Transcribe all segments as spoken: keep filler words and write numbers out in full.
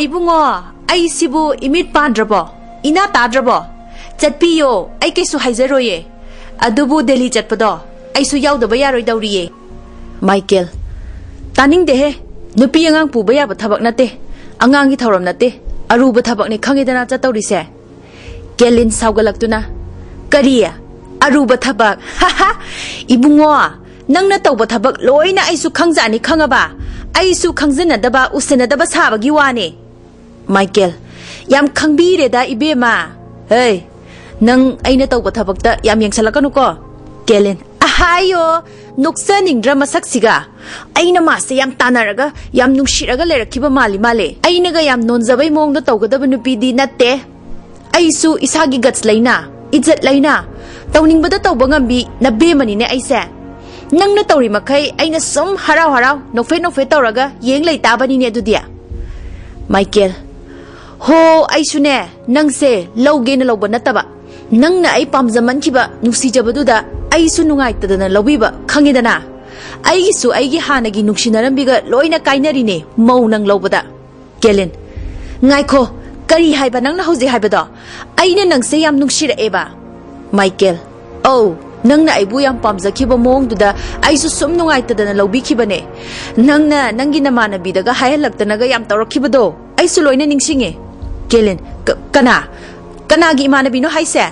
ꯏꯕꯨꯡꯉꯣ, ꯑꯩꯁꯤꯕꯨ emit ꯄꯥꯟꯗ꯭ꯔꯕꯣ? ꯏꯅꯥ ꯇꯥꯗ꯭ꯔꯕꯣ? ꯆꯠꯄꯤꯌꯣ, ꯑꯩ ꯀꯩꯁꯨ ꯍꯥꯏꯖꯔꯣꯏꯌꯦ꯫ ꯑꯗꯨꯕꯨ ꯗꯦꯜꯂꯤ ꯆꯠꯄꯗꯣ ꯑꯩꯁꯨ ꯌꯥꯎꯗꯕ ꯌꯥꯔꯣꯏꯗꯧꯔꯤꯌꯦ꯫ ꯃꯥꯏꯀꯦꯜ, ꯇꯥꯅꯤꯡꯗꯦꯍꯦ꯫ ꯅꯨꯄꯤ ꯑꯉꯥꯡ ꯄꯨꯕ ꯌꯥꯕ ꯊꯕꯛ ꯅꯠꯇꯦ꯫ ꯑꯉꯥꯡꯒꯤ ꯊꯧꯔꯝ ꯅꯠꯇꯦ꯫ ꯑꯔꯨꯕ ꯊꯕꯛꯅꯦ ꯈꯪꯉꯦꯗꯅ ꯆꯠꯇꯧꯔꯤꯁꯦ꯫ ꯀꯦꯂꯤꯟ ꯁꯥꯎꯒꯠꯂꯛꯇꯨꯅ, "ꯀꯔꯤ? ꯑꯔꯨꯕ ꯊꯕꯛ? ꯍꯥꯍꯥ! ꯏꯕꯨꯡꯉꯣ, ꯅꯪꯅ ꯇꯧꯕ ꯊꯕꯛ ꯂꯣꯏꯅ ꯑꯩꯁꯨ ꯈꯪꯖꯥꯅꯤ ꯈꯪꯉꯕ? ꯑꯩꯁꯨ ꯈꯪꯖꯟꯅꯗꯕ, ꯎꯁꯟꯅꯗꯕ ꯁꯥꯕꯒꯤ ꯋꯥꯅꯦ꯫" ꯃꯥꯏꯀꯦꯜ, "ꯌꯥꯝ ꯈꯪꯕꯤꯔꯦꯗ ꯏꯕꯦꯝꯃ꯫ ꯍꯦ, ꯅꯪ ꯑꯩꯅ ꯇꯧꯕ ꯊꯕꯛꯇ ꯌꯥꯝ ꯌꯦꯡꯁꯜꯂꯛꯀꯅꯨꯀꯣ꯫" ꯀꯦꯂꯤꯟ, "ꯑꯍꯥꯌꯣ, ꯅꯣꯛꯆꯅꯤꯡꯗ꯭ꯔ ꯃꯁꯛꯁꯤꯒ? ꯑꯩꯅ ꯃꯥꯁꯦ ꯌꯥꯝ ꯇꯥꯟꯅꯔꯒ, ꯌꯥꯝ ꯅꯨꯡꯁꯤꯔꯒ ꯂꯩꯔꯛꯈꯤꯕ ꯃꯥꯜꯂꯤ ꯃꯥꯜꯂꯦ꯫ ꯑꯩꯅꯒ ꯌꯥꯝ ꯅꯣꯟꯖꯕꯩ ꯃꯑꯣꯡꯗ ꯇꯧꯒꯗꯕ ꯅꯨꯄꯤꯗꯤ ꯅꯠꯇꯦ꯫ ꯑꯩꯁꯨ ꯏꯁꯥꯒꯤ ꯒꯠꯁ ꯂꯩꯅ, ꯏꯖꯠ ꯂꯩꯅ, ꯇꯧꯅꯤꯡꯕꯗ ꯇꯧꯕ ꯉꯝꯕꯤ ꯅꯕꯦꯝꯃꯅꯤꯅꯦ ꯑꯩꯁꯦ꯫ ꯅꯪꯅ ꯇꯧꯔꯤ ꯃꯈꯩ ꯑꯩꯅ ꯁꯨꯝ ꯍꯔꯥꯎ ꯍꯔꯥꯎ ꯅꯣꯛꯐꯦꯠ ꯅꯣꯛꯐꯦꯠ ꯇꯧꯔꯒ ꯌꯦꯡ ꯂꯩ ꯇꯥꯕꯅꯤꯅꯦ ꯑꯗꯨꯗꯤ꯫" ꯃꯥꯏꯀꯦꯜ, "ꯍꯣ, ꯑꯩꯁꯨꯅꯦ, ꯅꯪꯁꯦ ꯂꯧꯒꯦꯅ ꯂꯧꯕ ꯅꯠꯇꯕ, ꯅꯪꯅ ꯑꯩ ꯄꯥꯝꯖꯃꯟꯈꯤꯕ, ꯅꯨꯡꯁꯤꯖꯕꯗꯨꯗ ꯑꯩꯁꯨ ꯅꯨꯡꯉꯥꯏꯇꯗꯅ ꯂꯧꯕꯤꯕ, ꯈꯪꯉꯤꯗꯅ? ꯑꯩꯒꯤꯁꯨ ꯑꯩꯒꯤ ꯍꯥꯟꯅꯒꯤ ꯅꯨꯡꯁꯤꯅꯔꯝꯕꯤꯒ ꯂꯣꯏꯅ ꯀꯥꯏꯅꯔꯤꯅꯦ, ꯃꯧ ꯅꯪ ꯂꯧꯕꯗ꯫" ꯀꯦꯂꯤꯟ, "ꯉꯥꯏꯈꯣ, ꯀꯔꯤ ꯍꯥꯏꯕ ꯅꯪꯅ ꯍꯧꯖꯤꯛ ꯍꯥꯏꯕꯗꯣ? ꯑꯩꯅ ꯅꯪꯁꯦ ꯌꯥꯝ ꯅꯨꯡꯁꯤꯔꯛꯑꯦꯕ꯫" ꯃꯥꯏꯀꯦꯜ, "ꯑꯧ, ꯅꯪꯅ ꯑꯩꯕꯨ ꯌꯥꯝ ꯄꯥꯝꯖꯈꯤꯕ ꯃꯑꯣꯡꯗꯨꯗ ꯑꯩꯁꯨ ꯁꯨꯝ ꯅꯨꯡꯉꯥꯏꯇꯗꯅ ꯂꯧꯕꯤꯈꯤꯕꯅꯦ꯫ ꯅꯪꯅ ꯅꯪꯒꯤ ꯅꯃꯥꯟꯅꯕꯤꯗꯒ ꯍꯥꯏꯍꯜꯂꯛꯇꯅꯒ ꯌꯥꯝ ꯇꯧꯔꯛꯈꯤꯕꯗꯣ ꯑꯩꯁꯨ ꯂꯣꯏꯅ ꯅꯤꯡꯁꯤꯡꯉꯦ꯫" ꯀꯦꯂꯤꯟ, "ꯀ-, ꯀꯅꯥ? ꯀꯅꯥꯒꯤ ꯏꯃꯥꯟꯅꯕꯤꯅꯣ ꯍꯥꯏꯁꯦ?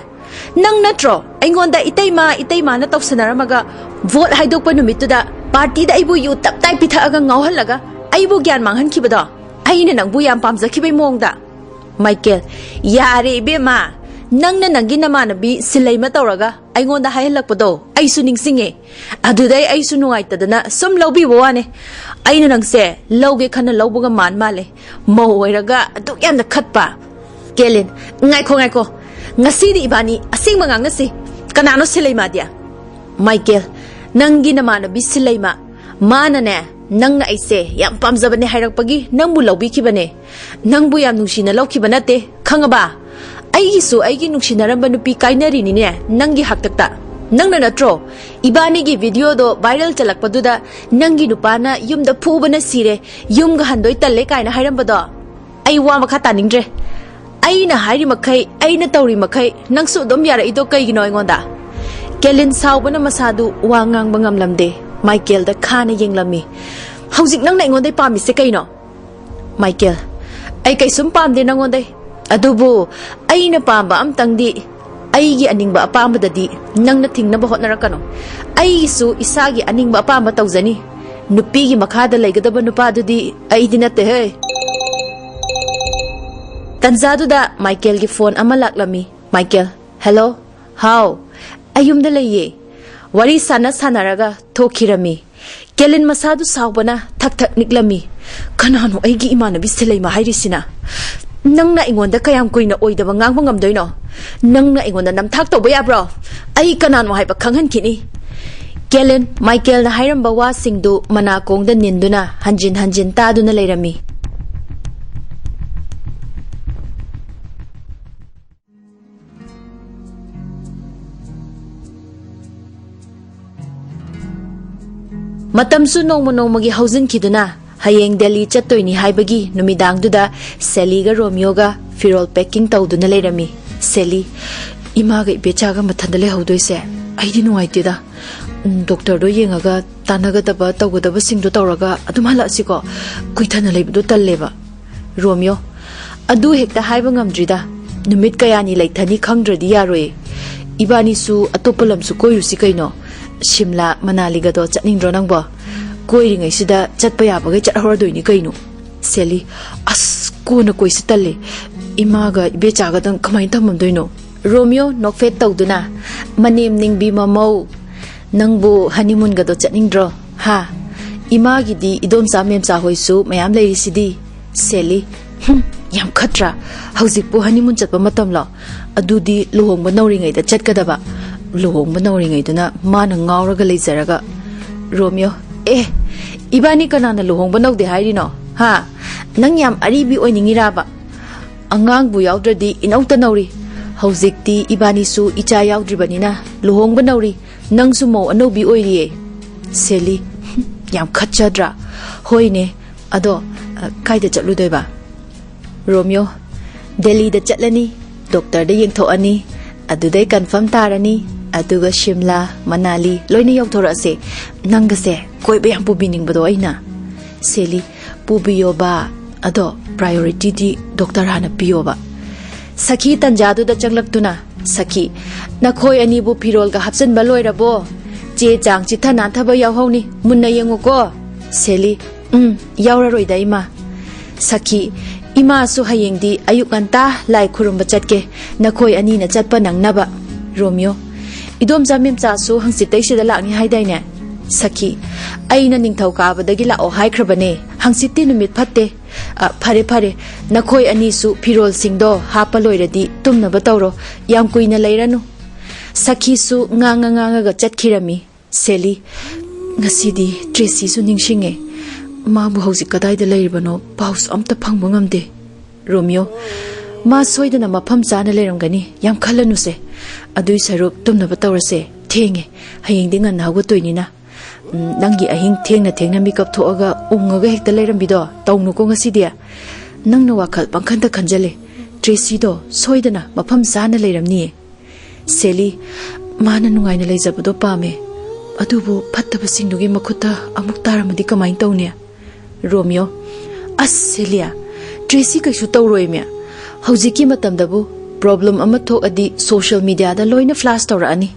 ꯅꯪ ꯅꯠꯇ꯭ꯔꯣ ꯑꯩꯉꯣꯟꯗ ꯏꯇꯩꯃ, ꯏꯇꯩꯃꯅ ꯇꯧꯁꯟꯅꯔꯝꯃꯒ ꯚꯣꯠ ꯍꯥꯏꯗꯣꯛꯄ ꯅꯨꯃꯤꯠꯇꯨꯗ ꯄꯥꯔꯇꯤꯗ ꯑꯩꯕꯨ ꯌꯨ ꯇꯞ ꯇꯥꯏ ꯄꯤꯊꯛꯑꯒ ꯉꯥꯎꯍꯜꯂꯒ ꯑꯩꯕꯨ ꯒ꯭ꯌꯥꯟ ꯃꯥꯡꯍꯟꯈꯤꯕꯗꯣ? ꯑꯩꯅ ꯅꯪꯕꯨ ꯌꯥꯝ ꯄꯥꯝꯖꯈꯤꯕꯩ ꯃꯑꯣꯡꯗ꯫" ꯃꯥꯏꯀꯦꯜ, "ꯌꯥꯔꯦ ꯏꯕꯦꯝꯃ, ꯅꯪꯅ ꯅꯪꯒꯤ ꯅꯃꯥꯟꯅꯕꯤ ꯁꯤꯂꯩꯃ ꯇꯧꯔꯒ ꯑꯩꯉꯣꯟꯗ ꯍꯥꯏꯍꯜꯂꯛꯄꯗꯣ ꯑꯩꯁꯨ ꯅꯤꯡꯁꯤꯡꯉꯦ꯫ ꯑꯗꯨꯗꯩ ꯑꯩꯁꯨ ꯅꯨꯡꯉꯥꯏꯇꯗꯅ ꯁꯨꯝ ꯂꯧꯕꯤꯕ ꯋꯥꯅꯦ꯫ ꯑꯩꯅ ꯅꯪꯁꯦ ꯂꯧꯒꯦ ꯈꯟꯅ ꯂꯧꯕꯒ ꯃꯥꯟ ꯃꯥꯜꯂꯦ꯫ ꯃꯧ ꯑꯣꯏꯔꯒ ꯑꯗꯨꯛ ꯌꯥꯝꯅ ꯈꯠꯄ꯫" ꯀꯦꯂꯤꯟ, "ꯉꯥꯏꯈꯣ, ꯉꯥꯏꯈꯣ꯫ ꯉꯁꯤꯗꯤ ꯏꯕꯥꯅꯤ ꯑꯁꯦꯡꯕ ꯉꯥꯡꯅꯁꯤ꯫ ꯀꯅꯥꯅꯣ ꯁꯤꯂꯩꯃꯗꯤ?" ꯃꯥꯏꯀꯦꯜ, "ꯅꯪꯒꯤ ꯅꯃꯥꯟꯅꯕꯤ ꯁꯤꯂꯩꯃ꯫ ꯃꯥꯅꯅꯦ, ꯅꯪꯅ ꯑꯩꯁꯦ ꯌꯥꯝ ꯄꯥꯝꯖꯕꯅꯦ ꯍꯥꯏꯔꯛꯄꯒꯤ ꯅꯪꯕꯨ ꯂꯧꯕꯤꯈꯤꯕꯅꯦ꯫ ꯅꯪꯕꯨ ꯌꯥꯝ ꯅꯨꯡꯁꯤꯅ ꯂꯧꯈꯤꯕ ꯅꯠꯇꯦ, ꯈꯪꯉꯕ? ꯑꯩꯒꯤꯁꯨ ꯑꯩꯒꯤ ꯅꯨꯡꯁꯤꯅꯔꯝꯕ ꯅꯨꯄꯤ ꯀꯥꯏꯅꯔꯤꯅꯤꯅꯦ ꯅꯪꯒꯤ ꯍꯥꯛꯇꯛꯇ꯫ ꯅꯪꯅ ꯅꯠꯇ꯭ꯔꯣ ꯏꯕꯥꯅꯤꯒꯤ ꯚꯤꯗꯤꯑꯣꯗꯣ ꯚꯥꯏꯔꯦꯜ ꯆꯠꯂꯛꯄꯗꯨꯗ ꯅꯪꯒꯤ ꯅꯨꯄꯥꯅ ꯌꯨꯝꯗ ꯐꯨꯕꯅ ꯁꯤꯔꯦ, ꯌꯨꯝꯒ ꯍꯟꯗꯣꯏ ꯇꯜꯂꯦ ꯀꯥꯏꯅ ꯍꯥꯏꯔꯝꯕꯗꯣ?" ꯑꯩ ꯋꯥ ꯃꯈꯥ ꯇꯥꯅꯤꯡꯗ꯭ꯔꯦ꯫ ꯑꯩꯅ ꯍꯥꯏꯔꯤ ꯃꯈꯩ, ꯑꯩꯅ ꯇꯧꯔꯤ ꯃꯈꯩ ꯅꯪꯁꯨ ꯑꯗꯨꯝ ꯌꯥꯔꯛꯏꯗꯣ ꯀꯩꯒꯤꯅꯣ ꯑꯩꯉꯣꯟꯗ? ꯀꯦꯂꯤꯟ ꯁꯥꯎꯕꯅ ꯃꯁꯥꯗꯨ ꯋꯥ ꯉꯥꯡꯕ ꯉꯝꯂꯝꯗꯦ꯫ ꯃꯥꯏꯀꯦꯜꯗ ꯈꯥꯅ ꯌꯦꯡꯂꯝꯃꯤ꯫ "ꯍꯧꯖꯤꯛ ꯅꯪꯅ ꯑꯩꯉꯣꯟꯗꯩ ꯄꯥꯝꯃꯤꯁꯦ ꯀꯩꯅꯣ?" ꯃꯥꯏꯀꯦꯜ, "ꯑꯩ ꯀꯩꯁꯨꯝ ꯄꯥꯝꯗꯦ ꯅꯪꯉꯣꯟꯗꯩ꯫ ꯑꯗꯨꯕꯨ ꯑꯩꯅ ꯄꯥꯝꯕ ꯑꯝꯇꯪꯗꯤ ꯑꯩꯒꯤ ꯑꯅꯤꯡꯕ ꯑꯄꯥꯝꯕꯗꯗꯤ ꯅꯪꯅ ꯊꯤꯡꯅꯕ ꯍꯣꯠꯅꯔꯛꯀꯅꯨ꯫ ꯑꯩꯒꯤꯁꯨ ꯏꯁꯥꯒꯤ ꯑꯅꯤꯡꯕ ꯑꯄꯥꯝꯕ ꯇꯧꯖꯅꯤ꯫ ꯅꯨꯄꯤꯒꯤ ꯃꯈꯥꯗ ꯂꯩꯒꯗꯕ ꯅꯨꯄꯥꯗꯨꯗꯤ ꯑꯩꯗꯤ ꯅꯠꯇꯦꯍꯦ꯫" ꯇꯟꯖꯥꯗꯨꯗ ꯃꯥꯏꯀꯦꯜꯒꯤ ꯐꯣꯟ ꯑꯃ ꯂꯥꯛꯂꯝꯃꯤ꯫ Michael, "hello. ꯍꯥꯎ꯫ ꯑꯩ ꯌꯨꯝꯗ ꯂꯩꯌꯦ꯫" ꯋꯥꯔꯤ ꯁꯥꯟꯅ ꯁꯥꯟꯅꯔꯒ ꯊꯣꯛꯈꯤꯔꯝꯃꯤ꯫ ꯀꯦꯂꯤꯟ ꯃꯁꯥꯗꯨ ꯁꯥꯎꯕꯅ ꯊꯛ ꯊꯛ ꯅꯤꯛꯂꯝꯃꯤ꯫ "ꯀꯅꯥꯅꯣ ꯑꯩꯒꯤ ꯏꯃꯥꯟꯅꯕꯤ ꯁꯦꯂꯩꯃ ꯍꯥꯏꯔꯤꯁꯤꯅ? ꯅꯪꯅ ꯑꯩꯉꯣꯟꯗ ꯀꯌꯥꯝ ꯀꯨꯏꯅ ꯑꯣꯏꯗꯕ ꯉꯥꯡꯕ ꯉꯝꯗꯣꯏꯅꯣ? ꯅꯪꯅ ꯑꯩꯉꯣꯟꯗ ꯅꯝꯊꯥꯛ ꯇꯧꯕ ꯌꯥꯕ꯭ꯔꯣ? ꯑꯩ ꯀꯅꯥꯅꯣ ꯍꯥꯏꯕ ꯈꯪꯍꯟꯈꯤꯅꯤ꯫" ꯀꯦꯂꯤꯟ ꯃꯥꯏꯀꯦꯜꯅ ꯍꯥꯏꯔꯝꯕ ꯋꯥꯁꯤꯡꯗꯨ ꯃꯅꯥꯀꯣꯡꯗ ꯅꯤꯟꯗꯨꯅ ꯍꯟꯖꯤꯟ ꯍꯟꯖꯤꯟ ꯇꯥꯗꯨꯅ ꯂꯩꯔꯝꯃꯤ꯫ ꯃꯇꯝꯁꯨ ꯅꯣꯡꯃ ꯅꯣꯡꯃꯒꯤ ꯍꯧꯖꯤꯟꯈꯤꯗꯨꯅ ꯍꯌꯦꯡ ꯗꯦꯜꯂꯤ ꯆꯠꯇꯣꯏꯅꯤ ꯍꯥꯏꯕꯒꯤ ꯅꯨꯃꯤꯗꯥꯡꯗꯨꯗ ꯁꯦꯂꯤꯒ ꯔꯣꯃꯤꯌꯣꯒ ꯐꯤꯔꯣꯜ ꯄꯦꯀꯤꯡ ꯇꯧꯗꯨꯅ ꯂꯩꯔꯝꯃꯤ꯫ ꯁꯦꯂꯤ, "ꯏꯃꯥꯒ ꯏꯕꯦꯆꯥꯒ ꯃꯊꯟꯗ ꯂꯩꯍꯧꯗꯣꯏꯁꯦ ꯑꯩꯗꯤ ꯅꯨꯡꯉꯥꯏꯇꯦꯗ꯫ ꯎꯝ, ꯗꯣꯛꯇꯔꯗꯣ ꯌꯦꯡꯉꯒ ꯇꯥꯟꯅꯒꯗꯕ ꯇꯧꯒꯗꯕꯁꯤꯡꯗꯣ ꯇꯧꯔꯒ ꯑꯗꯨꯝ ꯍꯜꯂꯛꯑꯁꯤꯀꯣ꯫ ꯀꯨꯏꯊꯅ ꯂꯩꯕꯗꯣ ꯇꯜꯂꯦꯕ꯫" ꯔꯣꯃꯤꯌꯣ, "ꯑꯗꯨ ꯍꯦꯛꯇ ꯍꯥꯏꯕ ꯉꯝꯗ꯭ꯔꯤꯗ꯫ ꯅꯨꯃꯤꯠ ꯀꯌꯥꯅꯤ ꯂꯩꯊꯅꯤ ꯈꯪꯗ꯭ꯔꯗꯤ ꯌꯥꯔꯣꯏ꯫ ꯏꯕꯥꯅꯤꯁꯨ ꯑꯇꯣꯞꯄ ꯂꯝꯁꯨ ꯀꯣꯏꯔꯨꯁꯤ ꯀꯩꯅꯣ꯫ ꯁꯤꯝꯂꯥ, ꯃꯅꯥꯂꯤꯒꯗꯣ ꯆꯠꯅꯤꯡꯗ꯭ꯔꯣ ꯅꯪꯕꯣ? ꯀꯣꯏꯔꯤꯉꯩꯁꯤꯗ ꯆꯠꯄ ꯌꯥꯕꯈꯩ ꯆꯠꯍꯧꯔꯗꯣꯏꯅꯤ ꯀꯩꯅꯣ꯫" ꯁꯦꯂꯤ, "ꯑꯁ, ꯀꯣꯟꯅ ꯀꯣꯏꯁꯤ ꯇꯜꯂꯦ꯫ ꯏꯃꯥꯒ ꯏꯕꯦꯆꯥꯒꯗꯪ ꯀꯃꯥꯏꯅ ꯊꯝꯃꯝꯗꯣꯏꯅꯣ?" ꯔꯣꯃꯤꯌꯣ ꯅꯣꯛꯐꯦꯠ ꯇꯧꯗꯨꯅ, "ꯃꯅꯦꯝ ꯅꯤꯡꯕꯤ ꯃꯃꯧ, ꯅꯪꯕꯨ ꯍꯅꯤꯃꯨꯟꯒꯗꯣ ꯆꯠꯅꯤꯡꯗ꯭ꯔꯣ? ꯍꯥ? ꯏꯃꯥꯒꯤꯗꯤ ꯏꯗꯣꯝꯆꯥ ꯃꯦꯝꯆꯥ ꯍꯣꯏꯁꯨ ꯃꯌꯥꯝ ꯂꯩꯔꯤꯁꯤꯗꯤ꯫" ꯁꯦꯂꯤ, "ꯍꯨꯝ, ꯌꯥꯝ ꯈꯠꯇ꯭ꯔꯥ? ꯍꯧꯖꯤꯛꯄꯨ ꯍꯅꯤꯃꯨꯟ ꯆꯠꯄ ꯃꯇꯝꯂꯣ? ꯑꯗꯨꯗꯤ ꯂꯨꯍꯣꯡꯕ ꯅꯧꯔꯤꯉꯩꯗ ꯆꯠꯀꯗꯕ꯫ ꯂꯨꯍꯣꯡꯕ ꯅꯧꯔꯤꯉꯩꯗꯨꯅ ꯃꯥꯅ ꯉꯥꯎꯔꯒ ꯂꯩꯖꯔꯒ꯫" ꯔꯣꯃꯤꯌꯣ, "ꯑꯦ, ꯏꯕꯥꯅꯤ ꯀꯅꯥꯅ ꯂꯨꯍꯣꯡꯕ ꯅꯧꯗꯦ ꯍꯥꯏꯔꯤꯅꯣ? ꯍꯥ? ꯅꯪ ꯌꯥꯝ ꯑꯔꯤꯕꯤ ꯑꯣꯏꯅꯤꯡꯉꯤꯔꯥꯕ? ꯑꯉꯥꯡꯕꯨ ꯌꯥꯎꯗ꯭ꯔꯗꯤ ꯏꯅꯧꯇ ꯅꯧꯔꯤ꯫ ꯍꯧꯖꯤꯛꯇꯤ ꯏꯕꯥꯅꯤꯁꯨ ꯏꯆꯥ ꯌꯥꯎꯗ꯭ꯔꯤꯕꯅꯤꯅ ꯂꯨꯍꯣꯡꯕ ꯅꯧꯔꯤ꯫ ꯅꯪꯁꯨ ꯃꯧ ꯑꯅꯧꯕꯤ ꯑꯣꯏꯔꯤꯌꯦ꯫" ꯁꯦꯂꯤ, "ꯍꯨꯝ, ꯌꯥꯝ ꯈꯠꯆꯗ꯭ꯔꯥ? ꯍꯣꯏꯅꯦ, ꯑꯗꯣ, ꯑ, ꯀꯥꯏꯗ ꯆꯠꯂꯨꯗꯣꯏꯕ?" ꯔꯣꯃꯤꯌꯣ, ꯗꯦꯜꯂꯤꯗ ꯆꯠꯂꯅꯤ, ꯗꯣꯛꯇꯔꯗ ꯌꯦꯡꯊꯣꯛꯑꯅꯤ, ꯑꯗꯨꯗꯩ ꯀꯟꯐꯥꯔꯝ ꯇꯥꯔꯅꯤ, ꯑꯗꯨꯒ ꯁꯤꯝꯂꯥ, ꯃꯅꯥꯂꯤ ꯂꯣꯏꯅ ꯌꯧꯊꯣꯔꯛꯑꯁꯦ꯫ ꯅꯪꯒꯁꯦ ꯀꯣꯏꯕ ꯌꯥꯝ ꯄꯨꯕꯤꯅꯤꯡꯕꯗꯣ ꯑꯩꯅ꯫ ꯁꯦꯂꯤ, ꯄꯨꯕꯤꯌꯣꯕ, ꯑꯗꯣ ꯄ꯭ꯔꯥꯏꯌꯣꯔꯤꯇꯤꯗꯤ ꯗꯣꯛꯇꯔ ꯍꯥꯟꯅ ꯄꯤꯌꯣꯕ꯫ ꯁꯈꯤ ꯇꯟꯖꯥꯗꯨꯗ ꯆꯪꯂꯛꯇꯨꯅ, ꯁꯈꯤ, ꯅꯈꯣꯏ ꯑꯅꯤꯕꯨ ꯐꯤꯔꯣꯜꯒ ꯍꯥꯞꯆꯤꯟꯕ ꯂꯣꯏꯔꯕꯣ? ꯆꯦ ꯆꯥꯡ ꯆꯤꯊ ꯅꯥꯟꯊꯕ ꯌꯥꯎꯍꯧꯅꯤ, ꯃꯨꯟꯅ ꯌꯦꯡꯉꯨꯀꯣ꯫ ꯁꯦꯂꯤ, ꯎꯝ, ꯌꯥꯎꯔꯔꯣꯏꯗ ꯏꯃꯥ꯫ ꯁꯈꯤ, ꯏꯃꯥꯁꯨ ꯍꯌꯦꯡꯗꯤ ꯑꯌꯨꯛ ꯉꯟꯇꯥ ꯂꯥꯏ ꯈꯨꯔꯨꯝꯕ ꯆꯠꯀꯦ, ꯅꯈꯣꯏ ꯑꯅꯤꯅ ꯆꯠꯄ ꯅꯪꯅꯕ꯫ ꯔꯣꯃꯤꯌꯣ, ꯏꯗꯣꯝꯆꯥ ꯃꯦꯝꯆꯥꯁꯨ ꯍꯪꯆꯤꯠꯇꯩꯁꯤꯗ ꯂꯥꯛꯅꯤ ꯍꯥꯏꯗꯥꯏꯅꯦ? ꯁꯈꯤ, ꯑꯩꯅ ꯅꯤꯡꯊꯧꯀꯥꯕꯗꯒꯤ ꯂꯥꯛꯑꯣ ꯍꯥꯏꯈ꯭ꯔꯕꯅꯦ, ꯍꯪꯆꯤꯠꯇꯤ ꯅꯨꯃꯤꯠ ꯐꯠꯇꯦ꯫ ꯑ, ꯐꯔꯦ, ꯐꯔꯦ, ꯅꯈꯣꯏ ꯑꯅꯤꯁꯨ ꯐꯤꯔꯣꯜꯁꯤꯡꯗꯣ ꯍꯥꯞꯄ ꯂꯣꯏꯔꯗꯤ ꯇꯨꯝꯅꯕ ꯇꯧꯔꯣ, ꯌꯥꯝ ꯀꯨꯏꯅ ꯂꯩꯔꯅꯨ꯫ ꯁꯈꯤꯁꯨ ꯉꯥꯡꯉ ꯉꯥꯡꯉꯒ ꯆꯠꯈꯤꯔꯝꯃꯤ꯫ ꯁꯦꯂꯤ, ꯉꯁꯤꯗꯤ ꯇ꯭ꯔꯦꯁꯤꯁꯨ ꯅꯤꯡꯁꯤꯡꯉꯦ꯫ ꯃꯥꯕꯨ ꯍꯧꯖꯤꯛ ꯀꯗꯥꯏꯗ ꯂꯩꯔꯤꯕꯅꯣ ꯄꯥꯎꯁꯨ ꯑꯝꯇ ꯐꯪꯕ ꯉꯝꯗꯦ꯫ ꯔꯣꯃꯤꯌꯣ, ꯃꯥ ꯁꯣꯏꯗꯅ ꯃꯐꯝ ꯆꯥꯅ ꯂꯩꯔꯝꯒꯅꯤ, ꯌꯥꯝ ꯈꯜꯂꯅꯨꯁꯦ꯫ ꯑꯗꯨꯏ ꯁꯔꯨꯛ ꯇꯨꯝꯅꯕ ꯇꯧꯔꯁꯦ, ꯊꯦꯡꯉꯦ, ꯍꯌꯦꯡꯗꯤ ꯉꯟꯅ ꯍꯧꯒꯠꯇꯣꯏꯅꯤꯅ꯫ ꯎꯝ, ꯅꯪꯒꯤ ꯑꯍꯤꯡ ꯊꯦꯡꯅ ꯊꯦꯡꯅ ꯃꯤꯀꯞ ꯊꯣꯛꯑꯒ ꯎꯪꯉꯒ ꯍꯦꯛꯇ ꯂꯩꯔꯝꯕꯤꯗꯣ ꯇꯧꯅꯨꯀꯣ ꯉꯁꯤꯗꯤ꯫ ꯅꯪꯅ ꯋꯥꯈꯜ ꯄꯪꯈꯟꯗ ꯈꯟꯖꯜꯂꯦ꯫ ꯇ꯭ꯔꯦꯁꯤꯗꯣ ꯁꯣꯏꯗꯅ ꯃꯐꯝ ꯆꯥꯅ ꯂꯩꯔꯝꯅꯤꯌꯦ꯫ ꯁꯦꯂꯤ, ꯃꯥꯅ ꯅꯨꯡꯉꯥꯏꯅ ꯂꯩꯖꯕꯗꯣ ꯄꯥꯝꯃꯦ, ꯑꯗꯨꯕꯨ ꯐꯠꯇꯕꯁꯤꯡꯗꯨꯒꯤ ꯃꯈꯨꯠꯇ ꯑꯃꯨꯛ ꯇꯥꯔꯝꯃꯗꯤ ꯀꯃꯥꯏꯅ ꯇꯧꯅꯤ? ꯔꯣꯃꯤꯌꯣ, ꯑꯁ ꯁꯦꯂꯤꯌꯥ, ꯇ꯭ꯔꯦꯁꯤ ꯀꯩꯁꯨ ꯇꯧꯔꯣꯏꯃꯦ꯫ ꯍꯧꯖꯤꯛꯀꯤ ꯃꯇꯝꯗꯕꯨ ꯄ꯭ꯔꯣꯕ꯭ꯂꯦꯝ ꯑꯃ ꯊꯣꯛꯑꯗꯤ ꯁꯣꯁꯤꯌꯦꯜ ꯃꯤꯗꯤꯌꯥꯗ ꯂꯣꯏꯅ ꯐ꯭ꯂꯥꯁ ꯇꯧꯔꯛꯑꯅꯤ꯫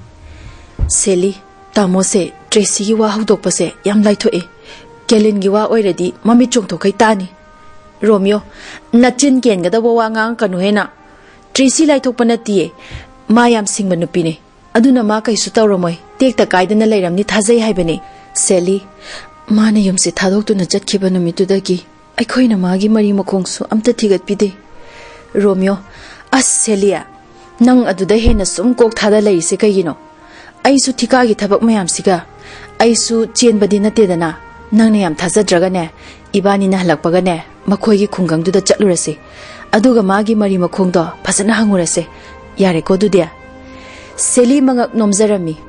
ꯁꯦꯂꯤ, ꯇꯥꯃꯣꯁꯦ ꯇ꯭ꯔꯦꯁꯤꯒꯤ ꯋꯥ ꯍꯧꯗꯣꯛꯄꯁꯦ ꯌꯥꯝ ꯂꯥꯏꯊꯣꯛꯑꯦ꯫ ꯀꯦꯂꯤꯟꯒꯤ ꯋꯥ ꯑꯣꯏꯔꯗꯤ ꯃꯃꯤꯠ ꯆꯣꯡꯊꯣꯛꯈꯩ ꯇꯥꯅꯤ꯫ ꯔꯣꯃꯤꯌꯣ, ꯅꯆꯤꯟ ꯀꯦꯟꯒꯗꯧꯕ ꯋꯥ ꯉꯥꯡꯉꯛꯀꯅꯨ ꯍꯦꯟꯅ꯫ ꯇ꯭ꯔꯦꯁꯤ ꯂꯥꯏꯊꯣꯛꯄ ꯅꯠꯇꯤꯌꯦ, ꯃꯥ ꯌꯥꯝ ꯁꯤꯡꯕ ꯅꯨꯄꯤꯅꯦ꯫ ꯑꯗꯨꯅ ꯃꯥ ꯀꯩꯁꯨ ꯇꯧꯔꯝꯃꯣꯏ, ꯇꯦꯛꯇ ꯀꯥꯏꯗꯅ ꯂꯩꯔꯝꯅꯤ ꯊꯥꯖꯩ ꯍꯥꯏꯕꯅꯦ꯫ ꯁꯦꯂꯤ, ꯃꯥꯅ ꯌꯨꯝꯁꯦ ꯊꯥꯗꯣꯛꯇꯨꯅ ꯆꯠꯈꯤꯕ ꯅꯨꯃꯤꯠꯇꯨꯗꯒꯤ ꯑꯩꯈꯣꯏꯅ ꯃꯥꯒꯤ ꯃꯔꯤ ꯃꯈꯣꯡꯁꯨ ꯑꯝꯇ ꯊꯤꯒꯠꯄꯤꯗꯦ꯫ ꯔꯣꯃꯤꯌꯣ, ꯑꯁ ꯁꯦꯂꯤꯌꯥ, ꯅꯪ ꯑꯗꯨꯗ ꯍꯦꯟꯅ ꯁꯨꯝ ꯀꯣꯛ ꯊꯥꯗ ꯂꯩꯔꯤꯁꯦ ꯀꯩꯒꯤꯅꯣ? ꯑꯩꯁꯨ ꯊꯤꯀꯥꯒꯤ ꯊꯕꯛ ꯃꯌꯥꯝꯁꯤꯒ꯫ ꯑꯩꯁꯨ ꯆꯦꯟꯕꯗꯤ ꯅꯠꯇꯦꯗꯅ, ꯅꯪꯅ ꯌꯥꯝ ꯊꯥꯖꯗ꯭ꯔꯒꯅꯦ, ꯏꯕꯥꯅꯤꯅ ꯍꯜꯂꯛꯄꯒꯅꯦ ꯃꯈꯣꯏꯒꯤ ꯈꯨꯡꯒꯪꯗꯨꯗ ꯆꯠꯂꯨꯔꯁꯤ, ꯑꯗꯨꯒ ꯃꯥꯒꯤ ꯃꯔꯤ ꯃꯈꯣꯡꯗꯣ ꯐꯖꯅ ꯍꯪꯉꯨꯔꯁꯦ꯫ ꯌꯥꯔꯦꯀꯣ ꯑꯗꯨꯗꯤ? ꯁꯦꯂꯤ ꯃꯉꯛ ꯅꯣꯝꯖꯔꯝꯃꯤ꯫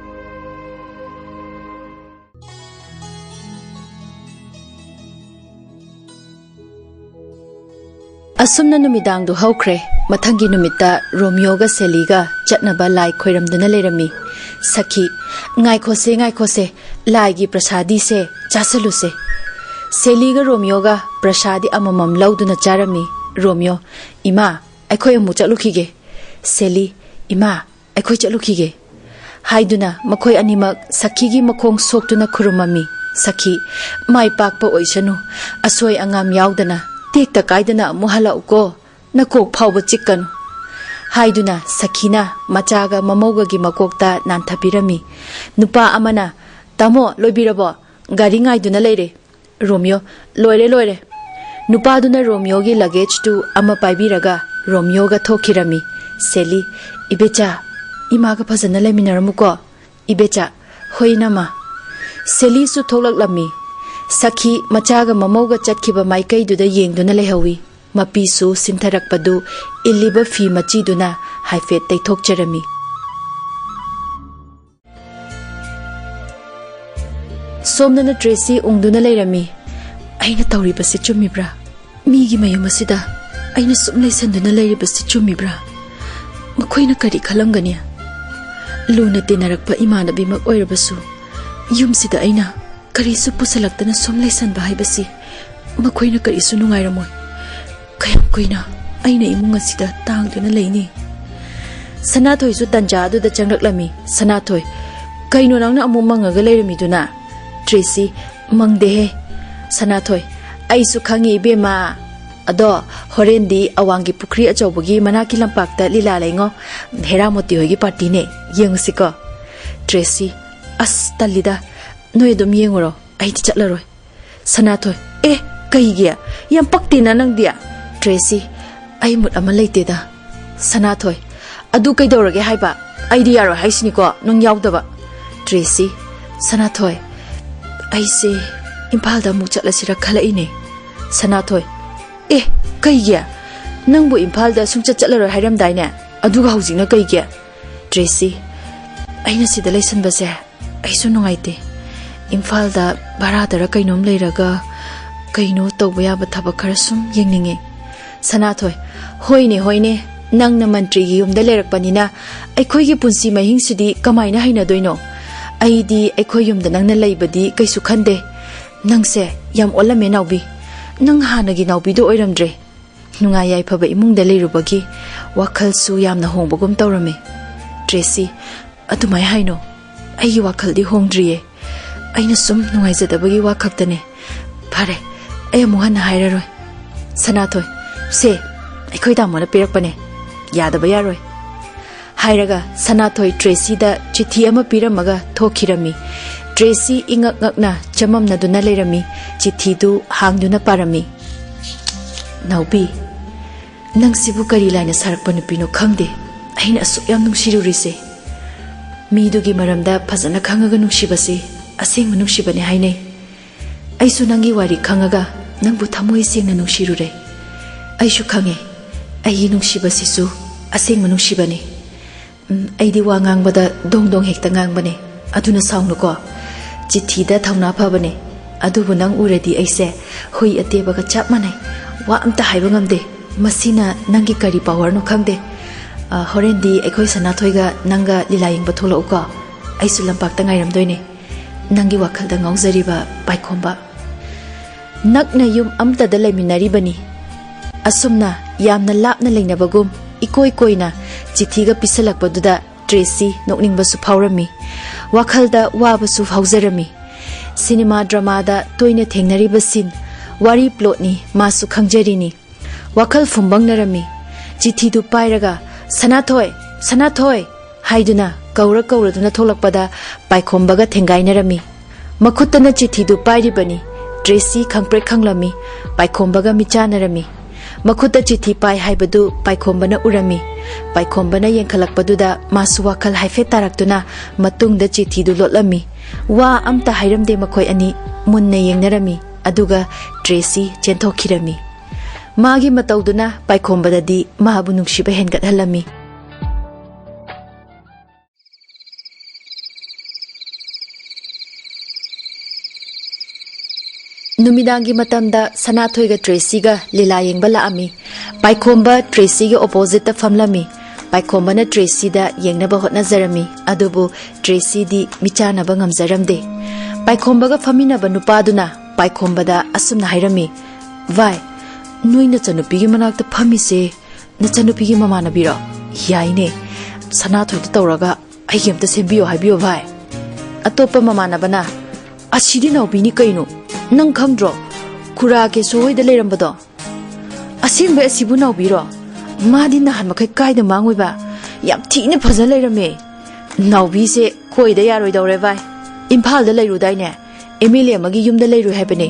ꯑꯁꯨꯝꯅ ꯅꯨꯃꯤꯗꯥꯡꯗꯨ ꯍꯧꯈ꯭ꯔꯦ꯫ ꯃꯊꯪꯒꯤ ꯅꯨꯃꯤꯠꯇ ꯔꯣꯃꯤꯌꯣꯒ ꯁꯦꯂꯤꯒ ꯆꯠꯅꯕ ꯂꯥꯏ ꯈꯣꯏꯔꯝꯗꯨꯅ ꯂꯩꯔꯝꯃꯤ꯫ ꯁꯈꯤ, "ꯉꯥꯏꯈꯣꯁꯦ, ꯉꯥꯏꯈꯣꯁꯦ, ꯂꯥꯏꯒꯤ ꯄ꯭ꯔꯁꯥꯗꯤꯁꯦ ꯆꯥꯁꯜꯂꯨꯁꯦ"꯫ ꯁꯦꯂꯤꯒ ꯔꯣꯃꯤꯌꯣꯒ ꯄ꯭ꯔꯁꯥꯗꯤ ꯑꯃꯃꯝ ꯂꯧꯗꯨꯅ ꯆꯥꯔꯝꯃꯤ꯫ ꯔꯣꯃꯤꯌꯣ, "ꯏꯃꯥ, ꯑꯩꯈꯣꯏ ꯑꯃꯨꯛ ꯆꯠꯂꯨꯈꯤꯒꯦ"꯫ ꯁꯦꯂꯤ, "ꯏꯃꯥ, ꯑꯩꯈꯣꯏ ꯆꯠꯂꯨꯈꯤꯒꯦ" ꯍꯥꯏꯗꯨꯅ ꯃꯈꯣꯏ ꯑꯅꯤꯃꯛ ꯁꯈꯤꯒꯤ ꯃꯈꯣꯡ ꯁꯣꯛꯇꯨꯅ ꯈꯨꯔꯨꯝꯃꯝꯃꯤ꯫ "ꯁꯈꯤ, ꯃꯥꯏ ꯄꯥꯛꯄ ꯑꯣꯏꯁꯅꯨ, ꯑꯁꯣꯏ ꯑꯉꯥꯝ ꯌꯥꯎꯗꯅ, ꯇꯦꯛꯇ ꯀꯥꯏꯗꯅ ꯑꯃꯨꯛ ꯍꯜꯂꯛꯎꯀꯣ, ꯅꯀꯣꯛ ꯐꯥꯎꯕ ꯆꯤꯛꯀꯅꯨ" ꯍꯥꯏꯗꯨꯅ ꯁꯈꯤꯅ ꯃꯆꯥꯒ ꯃꯃꯧꯒꯒꯤ ꯃꯀꯣꯛꯇ ꯅꯥꯟꯊꯕꯤꯔꯝꯃꯤ꯫ ꯅꯨꯄꯥ ꯑꯃꯅ, "ꯇꯥꯃꯣ, ꯂꯣꯏꯕꯤꯔꯕꯣ? ꯒꯥꯔꯤ ꯉꯥꯏꯗꯨꯅ ꯂꯩꯔꯦ"꯫ ꯔꯣꯃꯤꯌꯣ, "ꯂꯣꯏꯔꯦ, ꯂꯣꯏꯔꯦ"꯫ ꯅꯨꯄꯥꯗꯨꯅ ꯔꯣꯃꯤꯌꯣꯒꯤ ꯂꯒꯦꯖꯇꯨ ꯑꯃ ꯄꯥꯏꯕꯤꯔꯒ ꯔꯣꯃꯤꯌꯣꯒ ꯊꯣꯛꯈꯤꯔꯝꯃꯤ꯫ ꯁꯦꯂꯤ, "ꯏꯕꯦꯆꯥ, ꯏꯃꯥꯒ ꯐꯖꯅ ꯂꯩꯃꯤꯟꯅꯔꯝꯃꯨꯀꯣ"꯫ "ꯏꯕꯦꯆꯥ, ꯍꯣꯏ ꯏꯅꯝꯃ"꯫ ꯁꯦꯂꯤꯁꯨ ꯊꯣꯛꯂꯛꯂꯝꯃꯤ꯫ ꯁꯈꯤ ꯃꯆꯥꯒ ꯃꯃꯧꯒ ꯆꯠꯈꯤꯕ ꯃꯥꯏꯀꯩꯗꯨꯗ ꯌꯦꯡꯗꯨꯅ ꯂꯩꯍꯧꯏ꯫ ꯃꯄꯤꯁꯨ ꯁꯤꯟꯊꯔꯛꯄꯗꯨ ꯏꯜꯂꯤꯕ ꯐꯤ ꯃꯆꯤꯗꯨꯅ ꯍꯥꯏꯐꯦꯠ ꯇꯩꯊꯣꯛꯆꯔꯝꯃꯤ꯫ ꯁꯣꯝꯗꯅ ꯇ꯭ꯔꯦꯁꯤ ꯎꯪꯗꯨꯅ ꯂꯩꯔꯝꯃꯤ꯫ "ꯑꯩꯅ ꯇꯧꯔꯤꯕꯁꯤ ꯆꯨꯝꯃꯤꯕ꯭ꯔꯥ? ꯃꯤꯒꯤ ꯃꯌꯨꯝ ꯑꯁꯤꯗ ꯑꯩꯅ ꯁꯨꯝ ꯂꯩꯁꯟꯗꯨꯅ ꯂꯩꯔꯤꯕꯁꯤ ꯆꯨꯝꯃꯤꯕ꯭ꯔꯥ? ꯃꯈꯣꯏꯅ ꯀꯔꯤ ꯈꯜꯂꯝꯒꯅꯤ? ꯂꯨꯅ ꯇꯤꯟꯅꯔꯛꯄ ꯏꯃꯥꯟꯅꯕꯤꯃꯛ ꯑꯣꯏꯔꯕꯁꯨ, ꯌꯨꯝꯁꯤꯗ ꯑꯩꯅ ꯀꯔꯤꯁꯨ ꯄꯨꯁꯜꯂꯛꯇꯅ ꯁꯨꯝ ꯂꯩꯁꯟꯕ ꯍꯥꯏꯕꯁꯤ ꯃꯈꯣꯏꯅ ꯀꯔꯤꯁꯨ ꯅꯨꯡꯉꯥꯏꯔꯝꯃꯣꯏ꯫ ꯀꯌꯥꯝ ꯀꯨꯏꯅ ꯑꯩꯅ ꯏꯃꯨꯡ ꯑꯁꯤꯗ ꯇꯥꯡꯗꯨꯅ ꯂꯩꯅꯤ?" ꯁꯅꯥꯊꯣꯏꯁꯨ ꯇꯟꯖꯥ ꯑꯗꯨꯗ ꯆꯪꯂꯛꯂꯝꯃꯤ꯫ ꯁꯅꯥꯊꯣꯏ, "ꯀꯩꯅꯣ ꯅꯪꯅ ꯑꯃꯨꯛ ꯃꯪꯉꯒ ꯂꯩꯔꯝꯃꯤꯗꯨꯅ?" ꯇ꯭ꯔꯦꯁꯤ, "ꯃꯪꯗꯦꯍꯦ"꯫ ꯁꯅꯥꯊꯣꯏ, "ꯑꯩꯁꯨ ꯈꯪꯉꯤ ꯏꯕꯦꯝꯃ꯫ ꯑꯗꯣ ꯍꯣꯔꯦꯟꯗꯤ ꯑꯋꯥꯡꯒꯤ ꯄꯨꯈ꯭ꯔꯤ ꯑꯆꯧꯕꯒꯤ ꯃꯅꯥꯛꯀꯤ ꯂꯝꯄꯥꯛꯇ ꯂꯤꯂꯥ ꯂꯩꯉꯣ꯫ ꯍꯦꯔꯥꯃꯣꯇꯤ ꯍꯣꯏꯒꯤ ꯄꯥꯔꯇꯤꯅꯦ꯫ ꯌꯦꯡꯉꯨꯁꯤꯀꯣ"꯫ ꯇ꯭ꯔꯦꯁꯤ, "ꯑꯁ, ꯇꯜꯂꯤꯗ꯫ ꯅꯣꯏ ꯑꯗꯨꯝ ꯌꯦꯡꯉꯨꯔꯣ꯫ ꯑꯩꯗꯤ ꯆꯠꯂꯔꯣꯏ"꯫ ꯁꯅꯥꯊꯣꯏ, "ꯑꯦ, ꯀꯩꯒꯤ? ꯌꯥꯝ ꯄꯛꯇꯦꯅ ꯅꯪꯗꯤ"꯫ ꯇ꯭ꯔꯦꯁꯤ, "ꯑꯩ ꯃꯨꯠ ꯑꯃ ꯂꯩꯇꯦꯗ"꯫ ꯁꯅꯥꯊꯣꯏ, "ꯑꯗꯨ ꯀꯩꯗꯧꯔꯒꯦ ꯍꯥꯏꯕ? ꯑꯩꯗꯤ ꯌꯥꯔꯣꯏ ꯍꯥꯏꯁꯤꯅꯤꯀꯣ, ꯅꯪ ꯌꯥꯎꯗꯕ"꯫ ꯇ꯭ꯔꯦꯁꯤ, "ꯁꯅꯥꯊꯣꯏ, ꯑꯩꯁꯦ ꯏꯝꯐꯥꯜꯗ ꯑꯃꯨꯛ ꯆꯠꯂꯁꯤꯔ ꯈꯜꯂꯛꯏꯅꯦ"꯫ ꯁꯅꯥꯊꯣꯏ, "ꯑꯦ, ꯀꯩꯒꯤ? ꯅꯪꯕꯨ ꯏꯝꯐꯥꯜꯗ ꯁꯨꯡꯆꯠ ꯆꯠꯂꯔꯣꯏ ꯍꯥꯏꯔꯝꯗꯥꯏꯅꯦ? ꯑꯗꯨꯒ ꯍꯧꯖꯤꯛꯅ ꯀꯩꯒꯤ?" ꯇ꯭ꯔꯦꯁꯤ, "ꯑꯩꯅ ꯁꯤꯗ ꯂꯩꯁꯟꯕꯁꯦ ꯑꯩꯁꯨ ꯅꯨꯡꯉꯥꯏꯇꯦ꯫ ꯏꯝꯐꯥꯜꯗ ꯚꯔꯥꯗꯔ ꯀꯩꯅꯣꯝ ꯂꯩꯔꯒ ꯀꯩꯅꯣ ꯇꯧꯕ ꯌꯥꯕ ꯊꯕꯛ ꯈꯔ ꯁꯨꯝ ꯌꯦꯡꯅꯤꯡꯉꯦ꯫ ꯁꯅꯥꯊꯣꯏ, ꯍꯣꯏꯅꯦ, ꯍꯣꯏꯅꯦ, ꯅꯪꯅ ꯃꯟꯇ꯭ꯔꯤꯒꯤ ꯌꯨꯝꯗ ꯂꯩꯔꯛꯄꯅꯤꯅ ꯑꯩꯈꯣꯏꯒꯤ ꯄꯨꯟꯁꯤ ꯃꯍꯤꯡꯁꯤꯗꯤ ꯀꯃꯥꯏꯅ ꯍꯩꯅꯗꯣꯏꯅꯣ? ꯑꯩꯗꯤ ꯑꯩꯈꯣꯏ ꯌꯨꯝꯗ ꯅꯪꯅ ꯂꯩꯕꯗꯤ ꯀꯩꯁꯨ ꯈꯟꯗꯦ꯫ ꯅꯪꯁꯦ ꯌꯥꯝ ꯑꯣꯜꯂꯝꯃꯦ, ꯅꯥꯎꯕꯤ꯫ ꯅꯪ ꯍꯥꯟꯅꯒꯤ ꯅꯥꯎꯕꯤꯗꯣ ꯑꯣꯏꯔꯝꯗ꯭ꯔꯦ꯫ ꯅꯨꯡꯉꯥꯏ ꯌꯥꯏꯐꯕ ꯏꯃꯨꯡꯗ ꯂꯩꯔꯨꯕꯒꯤ ꯋꯥꯈꯜꯁꯨ ꯌꯥꯝꯅ ꯍꯣꯡꯕꯒꯨꯝ ꯇꯧꯔꯝꯃꯤ꯫ ꯇ꯭ꯔꯦꯁꯤ, ꯑꯗꯨꯃꯥꯏ ꯍꯥꯏꯅꯣ꯫ ꯑꯩꯒꯤ ꯋꯥꯈꯜꯗꯤ ꯍꯣꯡꯗ꯭ꯔꯤꯌꯦ꯫ ꯑꯩꯅ ꯁꯨꯝ ꯅꯨꯡꯉꯥꯏꯖꯗꯕꯒꯤ ꯋꯥ ꯈꯛꯇꯅꯦ꯫ ꯐꯔꯦ, ꯑꯩ ꯑꯃꯨꯛ ꯍꯟꯅ ꯍꯥꯏꯔꯔꯣꯏ꯫ ꯁꯅꯥꯊꯣꯏ, ꯁꯦ, ꯑꯩꯈꯣꯏ ꯇꯥꯃꯣꯅ ꯄꯤꯔꯛꯄꯅꯦ꯫ ꯌꯥꯗꯕ ꯌꯥꯔꯣꯏ꯫ ꯍꯥꯏꯔꯒ ꯁꯅꯥꯊꯣꯏ ꯇ꯭ꯔꯦꯁꯤꯗ ꯆꯤꯊꯤ ꯑꯃ ꯄꯤꯔꯝꯃꯒ ꯊꯣꯛꯈꯤꯔꯝꯃꯤ꯫ ꯇ꯭ꯔꯦꯁꯤ ꯏꯉꯛ ꯉꯛꯅ ꯆꯃꯝꯅꯗꯨꯅ ꯂꯩꯔꯝꯃꯤ꯫ ꯆꯤꯊꯤꯗꯨ ꯍꯥꯡꯗꯨꯅ ꯄꯥꯔꯝꯃꯤ꯫ ꯅꯥꯎꯕꯤ, ꯅꯪꯁꯤꯕꯨ ꯀꯔꯤ ꯂꯥꯏꯅ ꯁꯥꯔꯛꯄ ꯅꯨꯄꯤꯅꯣ ꯈꯪꯗꯦ꯫ ꯑꯩꯅ ꯑꯁꯨꯛ ꯌꯥꯝ ꯅꯨꯡꯁꯤꯔꯨꯔꯤꯁꯦ꯫ ꯃꯤꯗꯨꯒꯤ ꯃꯔꯝꯗ ꯐꯖꯅ ꯈꯪꯉꯒ ꯅꯨꯡꯁꯤꯕꯁꯤ ꯑꯁꯦꯡꯕ ꯅꯨꯡꯁꯤꯕꯅꯤ ꯍꯥꯏꯅꯩ꯫ ꯑꯩꯁꯨ ꯅꯪꯒꯤ ꯋꯥꯔꯤ ꯈꯪꯉꯒ ꯅꯪꯕꯨ ꯊꯃꯣꯏ ꯁꯦꯡꯅ ꯅꯨꯡꯁꯤꯔꯨꯔꯦ꯫ ꯑꯩꯁꯨ ꯈꯪꯉꯦ, ꯑꯩꯒꯤ ꯅꯨꯡꯁꯤꯕꯁꯤꯁꯨ ꯑꯁꯦꯡꯕ ꯅꯨꯡꯁꯤꯕꯅꯤ꯫ ꯎꯝ, ꯑꯩꯗꯤ ꯋꯥ ꯉꯥꯡꯕꯗ ꯗꯣꯡ ꯗꯣꯡ ꯍꯦꯛꯇ ꯉꯥꯡꯕꯅꯦ, ꯑꯗꯨꯅ ꯁꯥꯎꯅꯨꯀꯣ꯫ ꯆꯤꯊꯤꯗ ꯊꯧꯅꯥ ꯐꯕꯅꯦ, ꯑꯗꯨꯕꯨ ꯅꯪ ꯎꯔꯗꯤ ꯑꯩꯁꯦ ꯍꯨꯏ ꯑꯇꯦꯕꯒ ꯆꯞ ꯃꯥꯟꯅꯩ꯫ ꯋꯥ ꯑꯝꯇ ꯍꯥꯏꯕ ꯉꯝꯗꯦ꯫ ꯃꯁꯤꯅ ꯅꯪꯒꯤ ꯀꯔꯤ ꯄꯋꯥꯔꯅꯣ ꯈꯪꯗꯦ꯫ ꯑ, ꯍꯣꯔꯦꯟꯗꯤ ꯑꯩꯈꯣꯏ ꯁꯅꯥꯊꯣꯏꯒ ꯅꯪꯒ ꯂꯤꯂꯥ ꯌꯦꯡꯕ ꯊꯣꯛꯂꯛꯎꯀꯣ꯫ ꯑꯩꯁꯨ ꯂꯝꯄꯥꯛꯇ ꯉꯥꯏꯔꯝꯗꯣꯏꯅꯦ, ꯅꯪꯒꯤ ꯋꯥꯈꯜꯗ ꯉꯥꯎꯖꯔꯤꯕ ꯄꯥꯏꯈꯣꯝꯕ꯫ ꯅꯛꯅ ꯌꯨꯝ ꯑꯃꯇꯗ ꯂꯩꯃꯤꯟꯅꯔꯤꯕꯅꯤ꯫ ꯑꯁꯨꯝꯅ ꯌꯥꯝꯅ ꯂꯥꯞꯅ ꯂꯩꯅꯕꯒꯨꯝ ꯏꯀꯣꯏ ꯀꯣꯏꯅ ꯆꯤꯊꯤꯒ ꯄꯤꯁꯜꯂꯛꯄꯗꯨꯗ ꯇ꯭ꯔꯦꯁꯤ ꯅꯣꯛꯅꯤꯡꯕꯁꯨ ꯐꯥꯎꯔꯝꯃꯤ, ꯋꯥꯈꯜꯗ ꯋꯥꯕꯁꯨ ꯐꯥꯎꯖꯔꯝꯃꯤ꯫ ꯁꯤꯅꯦꯃꯥ ꯗ꯭ꯔꯃꯥꯗ ꯇꯣꯏꯅ ꯊꯦꯡꯅꯔꯤꯕ ꯁꯤꯟ, ꯋꯥꯔꯤ ꯄ꯭ꯂꯣꯠꯅꯤ ꯃꯥꯁꯨ ꯈꯪꯖꯔꯤꯅꯤ꯫ ꯋꯥꯈꯜ ꯐꯨꯝꯕꯪꯅꯔꯝꯃꯤ꯫ ꯆꯤꯊꯤꯗꯨ ꯄꯥꯏꯔꯒ, "ꯁꯅꯥꯊꯣꯏ! ꯁꯅꯥꯊꯣꯏ!" ꯍꯥꯏꯗꯨꯅ ꯀꯧꯔ ꯀꯧꯔꯗꯨꯅ ꯊꯣꯛꯂꯛꯄꯗ ꯄꯥꯏꯈꯣꯝꯕꯒ ꯊꯦꯡꯒꯥꯏꯅꯔꯝꯃꯤ꯫ ꯃꯈꯨꯠꯇꯅ ꯆꯤꯊꯤꯗꯨ ꯄꯥꯏꯔꯤꯕꯅꯤ꯫ ꯇ꯭ꯔꯦꯁꯤ ꯈꯪꯄ꯭ꯔꯦꯛ ꯈꯪꯂꯝꯃꯤ꯫ ꯄꯥꯏꯈꯣꯝꯕꯒ ꯃꯤꯆꯥꯟꯅꯔꯝꯃꯤ꯫ ꯃꯈꯨꯠꯇ ꯆꯤꯊꯤ ꯄꯥꯏ ꯍꯥꯏꯕꯗꯨ ꯄꯥꯏꯈꯣꯝꯕꯅ ꯎꯔꯝꯃꯤ꯫ ꯄꯥꯏꯈꯣꯝꯕꯅ ꯌꯦꯡꯈꯠꯂꯛꯄꯗꯨꯗ ꯃꯥꯁꯨ ꯋꯥꯈꯜ ꯍꯥꯏꯐꯦꯠ ꯇꯥꯔꯛꯇꯨꯅ ꯃꯇꯨꯡꯗ ꯆꯤꯊꯤꯗꯨ ꯂꯣꯠꯂꯝꯃꯤ꯫ ꯋꯥ ꯑꯝꯇ ꯍꯥꯏꯔꯝꯗꯦ ꯃꯈꯣꯏ ꯑꯅꯤ꯫ ꯃꯨꯟꯅ ꯌꯦꯡꯅꯔꯝꯃꯤ꯫ ꯑꯗꯨꯒ ꯇ꯭ꯔꯦꯁꯤ ꯆꯦꯟꯊꯣꯛꯈꯤꯔꯝꯃꯤ꯫ ꯃꯥꯒꯤ ꯃꯇꯧꯗꯨꯅ ꯄꯥꯏꯈꯣꯝꯕꯗꯗꯤ ꯃꯥꯕꯨ ꯅꯨꯡꯁꯤꯕ ꯍꯦꯟꯒꯠꯍꯜꯂꯝꯃꯤ꯫ ꯅꯨꯃꯤꯗꯥꯡꯒꯤ ꯃꯇꯝꯗ ꯁꯅꯥꯊꯣꯏꯒ ꯇ꯭ꯔꯦꯁꯤꯒ ꯂꯤꯂꯥ ꯌꯦꯡꯕ ꯂꯥꯛꯑꯝꯃꯤ꯫ ꯄꯥꯏꯈꯣꯝꯕ ꯇ꯭ꯔꯦꯁꯤꯒꯤ ꯑꯣꯄꯣꯖꯤꯠꯇ ꯐꯝꯂꯝꯃꯤ꯫ ꯄꯥꯏꯈꯣꯝꯕꯅ ꯇ꯭ꯔꯦꯁꯤꯗ ꯌꯦꯡꯅꯕ ꯍꯣꯠꯅꯖꯔꯝꯃꯤ, ꯑꯗꯨꯕꯨ ꯇ꯭ꯔꯦꯁꯤꯗꯤ ꯃꯤꯆꯥꯟꯅꯕ ꯉꯝꯖꯔꯝꯗꯦ꯫ ꯄꯥꯏꯈꯣꯝꯕꯒ ꯐꯝꯃꯤꯟꯅꯕ ꯅꯨꯄꯥꯗꯨꯅ ꯄꯥꯏꯈꯣꯝꯕꯗ ꯑꯁꯨꯝꯅ ꯍꯥꯏꯔꯝꯃꯤ, "ꯚꯥꯏ, ꯅꯣꯏ ꯅꯆꯟꯅꯨꯄꯤꯒꯤ ꯃꯅꯥꯛꯇ ꯐꯝꯃꯤꯁꯦ ꯅꯆꯟꯅꯨꯄꯤꯒꯤ ꯃꯃꯥꯟꯅꯕꯤꯔꯣ? ꯌꯥꯏꯅꯦ, ꯁꯅꯥꯊꯣꯏꯗ ꯇꯧꯔꯒ ꯑꯩꯒꯤ ꯑꯝꯇ ꯁꯦꯝꯕꯤꯌꯣ ꯍꯥꯏꯕꯤꯌꯣ ꯚꯥꯏ"꯫ ꯑꯇꯣꯞꯄ ꯃꯃꯥꯟꯅꯕꯅ, "ꯑꯁꯤꯗꯤ ꯅꯥꯎꯕꯤꯅꯤ ꯀꯩꯅꯣ, ꯅꯪ ꯈꯪꯗ꯭ꯔꯣ? ꯈꯨꯔꯥ ꯀꯦꯁꯣ ꯍꯣꯏꯗ ꯂꯩꯔꯝꯕꯗꯣ꯫ ꯑꯁꯦꯡꯕꯩ ꯑꯁꯤꯕꯨ ꯅꯥꯎꯕꯤꯔꯣ? ꯃꯥꯗꯤ ꯅꯍꯥꯟ ꯃꯈꯩ ꯀꯥꯏꯗ ꯃꯥꯡꯉꯨꯏꯕ? ꯌꯥꯝ ꯊꯤꯅ ꯐꯖ ꯂꯩꯔꯝꯃꯦ꯫ ꯅꯥꯎꯕꯤꯁꯦ ꯀꯣꯏꯗ ꯌꯥꯔꯣꯏꯗꯧꯔꯦ ꯚꯥꯏ꯫ ꯏꯝꯐꯥꯜꯗ ꯂꯩꯔꯨꯗꯥꯏꯅꯦ? ꯑꯦꯝ ꯑꯦꯜ ꯑꯦ ꯑꯃꯒꯤ ꯌꯨꯝꯗ ꯂꯩꯔꯨꯏ ꯍꯥꯏꯕꯅꯦ꯫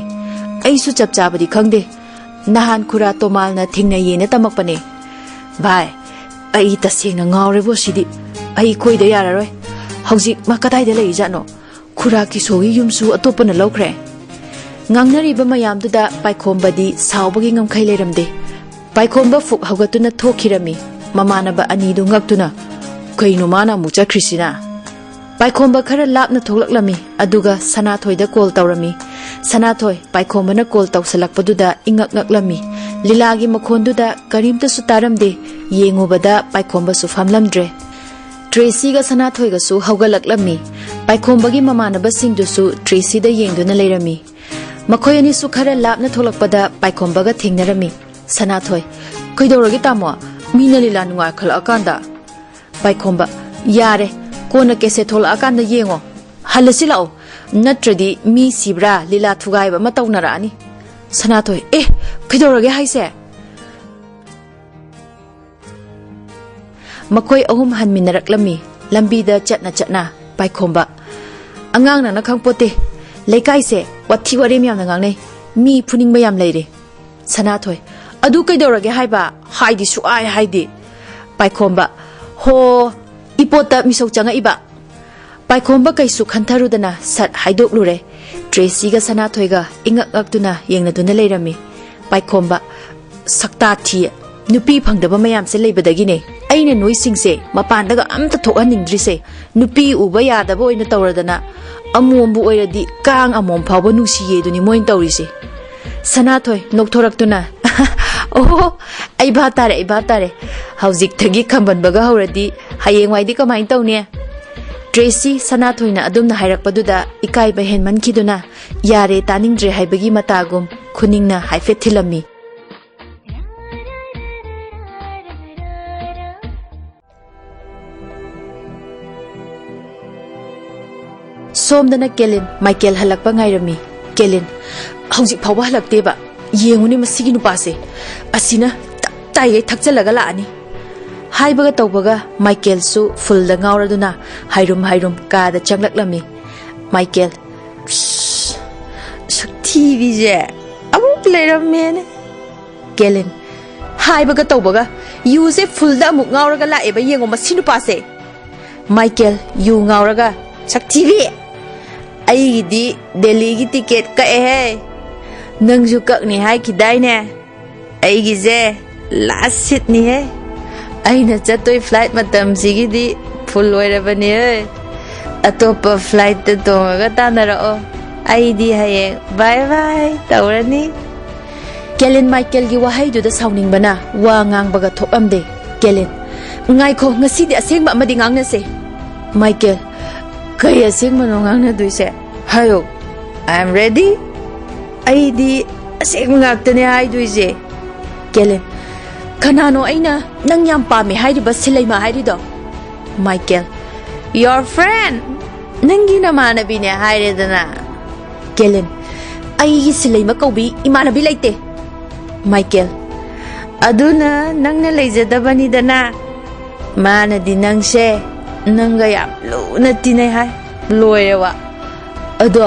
ꯑꯩꯁꯨ ꯆꯞ ꯆꯥꯕꯗꯤ ꯈꯪꯗꯦ꯫ ꯅꯍꯥꯟ ꯈꯨꯔꯥ ꯇꯣꯃꯥꯜꯅ ꯊꯦꯡꯅꯩꯌꯦꯅ ꯇꯝꯃꯛꯄꯅꯦ꯫ ꯚꯥꯏ, ꯑꯩ ꯇꯁꯦꯡꯅ ꯉꯥꯎꯔꯦꯕꯣ ꯁꯤꯗꯤ꯫ ꯑꯩ ꯀꯣꯏꯗ ꯌꯥꯔꯔꯣꯏ꯫ ꯍꯧꯖꯤꯛ ꯃꯥ ꯀꯗꯥꯏꯗ ꯂꯩꯔꯤꯖꯥꯠꯅꯣ? ꯈꯨꯔꯥ ꯀꯤꯁꯣꯒꯤ ꯌꯨꯝꯁꯨ ꯑꯇꯣꯞꯄꯅ ꯂꯧꯈ꯭ꯔꯦ"꯫ ꯉꯥꯡꯅꯔꯤꯕ ꯃꯌꯥꯝꯗꯨꯗ ꯄꯥꯏꯈꯣꯝꯕꯗꯤ ꯁꯥꯎꯕꯒꯤ ꯉꯝꯈꯩ ꯂꯩꯔꯝꯗꯦ꯫ ꯄꯥꯏꯈꯣꯝꯕ ꯐꯨꯛ ꯍꯧꯒꯠꯇꯨꯅ ꯊꯣꯛꯈꯤꯔꯝꯃꯤ꯫ ꯃꯃꯥꯟꯅꯕ ꯑꯅꯤꯗꯨ ꯉꯛꯇꯨꯅ, "ꯀꯩꯅꯣ ꯃꯥꯅ ꯑꯃꯨꯛ ꯆꯠꯈ꯭ꯔꯤꯁꯤꯅ?" ꯄꯥꯏꯈꯣꯝꯕ ꯈꯔ ꯂꯥꯞꯅ ꯊꯣꯛꯂꯛꯂꯝꯃꯤ, ꯑꯗꯨꯒ ꯁꯅꯥꯊꯣꯏꯗ ꯀꯣꯜ ꯇꯧꯔꯝꯃꯤ꯫ ꯁꯅꯥꯊꯣꯏ, ꯄꯥꯏꯈꯣꯝꯕꯅ ꯀꯣꯜ ꯇꯧꯁꯜꯂꯛꯄꯗꯨꯗ ꯏꯉꯛ ꯉꯛꯂꯝꯃꯤ꯫ ꯂꯤꯂꯥꯒꯤ ꯃꯈꯣꯟꯗꯨꯗ ꯀꯔꯤꯝꯇꯁꯨ ꯇꯥꯔꯝꯗꯦ꯫ ꯌꯦꯡꯉꯨꯕꯗ ꯄꯥꯏꯈꯣꯝꯕꯁꯨ ꯐꯝꯂꯝꯗ꯭ꯔꯦ꯫ ꯇ꯭ꯔꯦꯁꯤꯒ ꯁꯅꯥꯊꯣꯏꯒꯁꯨ ꯍꯧꯒꯠꯂꯛꯂꯝꯃꯤ꯫ ꯄꯥꯏꯈꯣꯝꯕꯒꯤ ꯃꯃꯥꯟꯅꯕꯁꯤꯡꯗꯨꯁꯨ ꯇ꯭ꯔꯦꯁꯤꯗ ꯌꯦꯡꯗꯨꯅ ꯂꯩꯔꯝꯃꯤ꯫ ꯃꯈꯣꯏ ꯑꯅꯤꯁꯨ ꯈꯔ ꯂꯥꯞꯅ ꯊꯣꯛꯂꯛꯄꯗ ꯄꯥꯏꯈꯣꯝꯕꯒ ꯊꯦꯡꯅꯔꯝꯃꯤ꯫ ꯁꯅꯥꯊꯣꯏ, "ꯀꯩꯗꯧꯔꯒꯦ ꯇꯥꯃꯣ? ꯃꯤꯅ ꯂꯤꯂꯥ ꯅꯨꯡꯉꯥꯏꯈꯠꯂꯛꯑꯀꯥꯟꯗ"꯫ ꯄꯥꯏꯈꯣꯝꯕ, "ꯌꯥꯔꯦ, ꯀꯣꯟꯅ ꯀꯦꯁꯦꯠ ꯊꯣꯛꯂꯛꯑꯀꯥꯟꯗ ꯌꯦꯡꯉꯣ꯫ ꯍꯜꯂꯁꯤ ꯂꯥꯛꯑꯣ, ꯅꯠꯇ꯭ꯔꯗꯤ ꯃꯤ ꯁꯤꯕ꯭ꯔꯥ ꯂꯤꯂꯥ ꯊꯨꯒꯥꯏꯕ ꯑꯃ ꯇꯧꯅꯔꯛꯑꯅꯤ"꯫ ꯁꯅꯥꯊꯣꯏ, "ꯑꯦ, ꯀꯩꯗꯧꯔꯒꯦ ꯍꯥꯏꯁꯦ?" ꯃꯈꯣꯏ ꯑꯍꯨꯝ ꯍꯟꯃꯤꯟꯅꯔꯛꯂꯝꯃꯤ꯫ ꯂꯝꯕꯤꯗ ꯆꯠꯅ ꯆꯠꯅ ꯄꯥꯏꯈꯣꯝꯕ, "ꯑꯉꯥꯡ ꯅꯪꯅ ꯈꯪꯄꯣꯠꯇꯦ꯫ ꯂꯩꯀꯥꯏꯁꯦ ꯋꯥꯊꯤ ꯋꯥꯔꯦꯝ ꯌꯥꯝꯅ ꯉꯥꯡꯅꯩ꯫ ꯃꯤ ꯐꯨꯅꯤꯡꯕ ꯌꯥꯝ ꯂꯩꯔꯦ"꯫ ꯁꯅꯥꯊꯣꯏ, "ꯑꯗꯨ ꯀꯩꯗꯧꯔꯒꯦ ꯍꯥꯏꯕ? ꯍꯥꯏꯗꯤ ꯁꯨꯛꯍꯥꯏ ꯍꯥꯏꯗꯦ"꯫ ꯄꯥꯏꯈꯣꯝꯕ, "ꯍꯣ, ꯏꯄꯣꯠꯇ ꯃꯤꯁꯧ ꯆꯪꯉꯛꯏꯕ"꯫ ꯄꯥꯏꯈꯣꯝꯕ ꯀꯩꯁꯨ ꯈꯟꯊꯔꯨꯗꯅ ꯁꯠ ꯍꯥꯏꯗꯣꯛꯂꯨꯔꯦ꯫ ꯇ꯭ꯔꯦꯁꯤꯒ ꯁꯅꯥꯊꯣꯏꯒ ꯏꯉꯛ ꯉꯛꯇꯨꯅ ꯌꯦꯡꯅꯗꯨꯅ ꯂꯩꯔꯝꯃꯤ꯫ ꯄꯥꯏꯈꯣꯝꯕ, "ꯁꯛꯇꯥ ꯊꯤ꯫ ꯅꯨꯄꯤ ꯐꯪꯗꯕ ꯃꯌꯥꯝꯁꯦ ꯂꯩꯕꯗꯒꯤꯅꯦ ꯑꯩꯅ ꯅꯣꯏꯁꯤꯡꯁꯦ ꯃꯄꯥꯟꯗꯒ ꯑꯝꯇ ꯊꯣꯛꯍꯟꯅꯤꯡꯗ꯭ꯔꯤꯁꯦ꯫ ꯅꯨꯄꯤ ꯎꯕ ꯌꯥꯗꯕ ꯑꯣꯏꯅ ꯇꯧꯔꯗꯅ ꯑꯃꯣꯝꯕꯨ ꯑꯣꯏꯔꯗꯤ ꯀꯥꯡ ꯑꯃꯣꯝ ꯐꯥꯎꯕ ꯅꯨꯡꯁꯤꯌꯦꯗꯨꯅꯤ ꯃꯣꯏꯅ ꯇꯧꯔꯤꯁꯦ꯫ ꯁꯅꯥꯊꯣꯏ ꯅꯣꯛꯊꯣꯔꯛꯇꯨꯅ, "ꯑꯣꯍꯣ, ꯑꯩ ꯚꯥꯞ ꯇꯥꯔꯦ, ꯑꯩ ꯚꯥꯞ ꯇꯥꯔꯦ꯫ ꯍꯧꯖꯤꯛꯇꯒꯤ ꯈꯝꯕꯟꯕꯒ ꯍꯧꯔꯗꯤ ꯍꯌꯦꯡꯋꯥꯏꯗꯤ ꯀꯃꯥꯏꯅ ꯇꯧꯅꯤ?" ꯇ꯭ꯔꯦꯁꯤ ꯁꯅꯥꯊꯣꯏꯅ ꯑꯗꯨꯝꯅ ꯍꯥꯏꯔꯛꯄꯗꯨꯗ ꯏꯀꯥꯏꯕ ꯍꯦꯟꯃꯟꯈꯤꯗꯨꯅ ꯌꯥꯔꯦ ꯇꯥꯅꯤꯡꯗ꯭ꯔꯦ ꯍꯥꯏꯕꯒꯤ ꯃꯇꯥꯒꯨꯝ ꯈꯨꯅꯤꯡꯅ ꯍꯥꯏꯐꯦꯠ ꯊꯤꯜꯂꯝꯃꯤ꯫ ꯁꯣꯝꯗꯅ ꯀꯦꯂꯤꯟ ꯃꯥꯏꯀꯦꯜ ꯍꯜꯂꯛꯄ ꯉꯥꯏꯔꯝꯃꯤ꯫ ꯀꯦꯂꯤꯟ, "ꯍꯧꯖꯤꯛ ꯐꯥꯎꯕ ꯍꯜꯂꯛꯇꯦꯕ꯫ ꯌꯦꯡꯉꯨꯅꯦ ꯃꯁꯤꯒꯤ ꯅꯨꯄꯥꯁꯦ꯫ ꯑꯁꯤꯅ ꯇꯞ ꯇꯥꯏꯒꯩ ꯊꯛꯆꯜꯂꯒ ꯂꯥꯛꯑꯅꯤ꯫" ꯍꯥꯏꯕꯒ ꯇꯧꯕꯒ ꯃꯥꯏꯀꯦꯜꯁꯨ ꯐꯨꯜꯗ ꯉꯥꯎꯔꯗꯨꯅ ꯍꯥꯏꯔꯨꯝ ꯍꯥꯏꯔꯨꯝ ꯀꯥꯗ ꯆꯪꯂꯛꯂꯝꯃꯤ꯫ ꯃꯥꯏꯀꯦꯜ, "ꯁꯛꯊꯤꯕꯤꯁꯦ ꯑꯃꯨꯛ ꯂꯩꯔꯝꯃꯦꯅꯦ꯫" ꯀꯦꯂꯤꯟ, ꯍꯥꯏꯕꯒ ꯇꯧꯕꯒ ꯌꯨꯁꯦ ꯐꯨꯜꯗ ꯑꯃꯨꯛ ꯉꯥꯎꯔꯒ ꯂꯥꯛꯑꯦꯕ, ꯌꯦꯡꯉꯣ ꯃꯁꯤ ꯅꯨꯄꯥꯁꯦ꯫ ꯃꯥꯏꯀꯦꯜ, ꯌꯨ ꯉꯥꯎꯔꯒ, "ꯁꯛꯊꯤꯕꯤ, ꯑꯩꯒꯤꯗꯤ ꯗꯦꯜꯂꯤꯒꯤ ꯇꯤꯀꯦꯠ ꯀꯛꯑꯦꯍꯦ꯫ ꯅꯪꯁꯨ ꯀꯛꯅꯤ ꯍꯥꯏꯈꯤꯗꯥꯏꯅꯦ? ꯑꯩꯒꯤꯁꯦ ꯂꯥꯁ ꯁꯤꯠꯅꯤꯍꯦ꯫ ꯑꯩꯅ ꯆꯠꯇꯣꯏ ꯐ꯭ꯂꯥꯏꯠ ꯃꯇꯝꯁꯤꯒꯤꯗꯤ ꯐꯨꯜ ꯑꯣꯏꯔꯕꯅꯤꯍꯦ꯫ ꯑꯇꯣꯞꯄ ꯐ꯭ꯂꯥꯏꯠꯇ ꯇꯣꯡꯉꯒ ꯇꯥꯟꯅꯔꯛꯑꯣ꯫ ꯑꯩꯗꯤ ꯍꯌꯦꯡ ꯕꯥꯏ ꯕꯥꯏ ꯇꯧꯔꯅꯤ꯫" ꯀꯦꯂꯤꯟ ꯃꯥꯏꯀꯦꯜꯒꯤ ꯋꯥꯍꯩꯗꯨꯗ ꯁꯥꯎꯅꯤꯡꯕꯅ ꯋꯥ ꯉꯥꯡꯕꯒ ꯊꯣꯛꯂꯝꯗꯦ꯫ ꯀꯦꯂꯤꯟ, "ꯉꯥꯏꯈꯣ, ꯉꯁꯤꯗꯤ ꯑꯁꯦꯡꯕ ꯑꯃꯗꯤ ꯉꯥꯡꯅꯁꯦ꯫" ꯃꯥꯏꯀꯦꯜ, "ꯀꯩ ꯑꯁꯦꯡꯕꯅꯣ ꯉꯥꯡꯅꯗꯣꯏꯁꯦ? ꯍꯥꯏꯌꯣ꯫ I am ready꯫ ꯑꯩꯗꯤ ꯑꯁꯦꯡꯕ ꯉꯥꯛꯇꯅꯦ ꯍꯥꯏꯗꯣꯏꯁꯦ꯫" ꯀꯦꯂꯤꯟ, "ꯀꯅꯥꯅꯣ ꯑꯩꯅ ꯅꯪ ꯌꯥꯝ ꯄꯥꯝꯃꯦ ꯍꯥꯏꯔꯤꯕ ꯁꯤꯂꯩꯃ ꯍꯥꯏꯔꯤꯗꯣ?" ꯃꯥꯏꯀꯦꯜ, "Your friend, ꯅꯪꯒꯤ ꯅꯃꯥꯟꯅꯕꯤꯅꯦ ꯍꯥꯏꯔꯦꯗꯅ꯫" ꯀꯦꯂꯤꯟ, "ꯑꯩꯒꯤ ꯁꯤꯂꯩꯃ ꯀꯧꯕꯤ ꯏꯃꯥꯟꯅꯕꯤ ꯂꯩꯇꯦ꯫" ꯃꯥꯏꯀꯦꯜ, "ꯑꯗꯨꯅ ꯅꯪꯅ ꯂꯩꯖꯗꯕꯅꯤꯗꯅ꯫ ꯃꯥꯅꯗꯤ ꯅꯪꯁꯦ ꯅꯪꯒ ꯌꯥꯝ ꯂꯨꯅ ꯇꯤꯟꯅꯩ ꯍꯥꯏ꯫ ꯂꯣꯏꯔꯦ ꯋꯥ꯫ ꯑꯗꯣ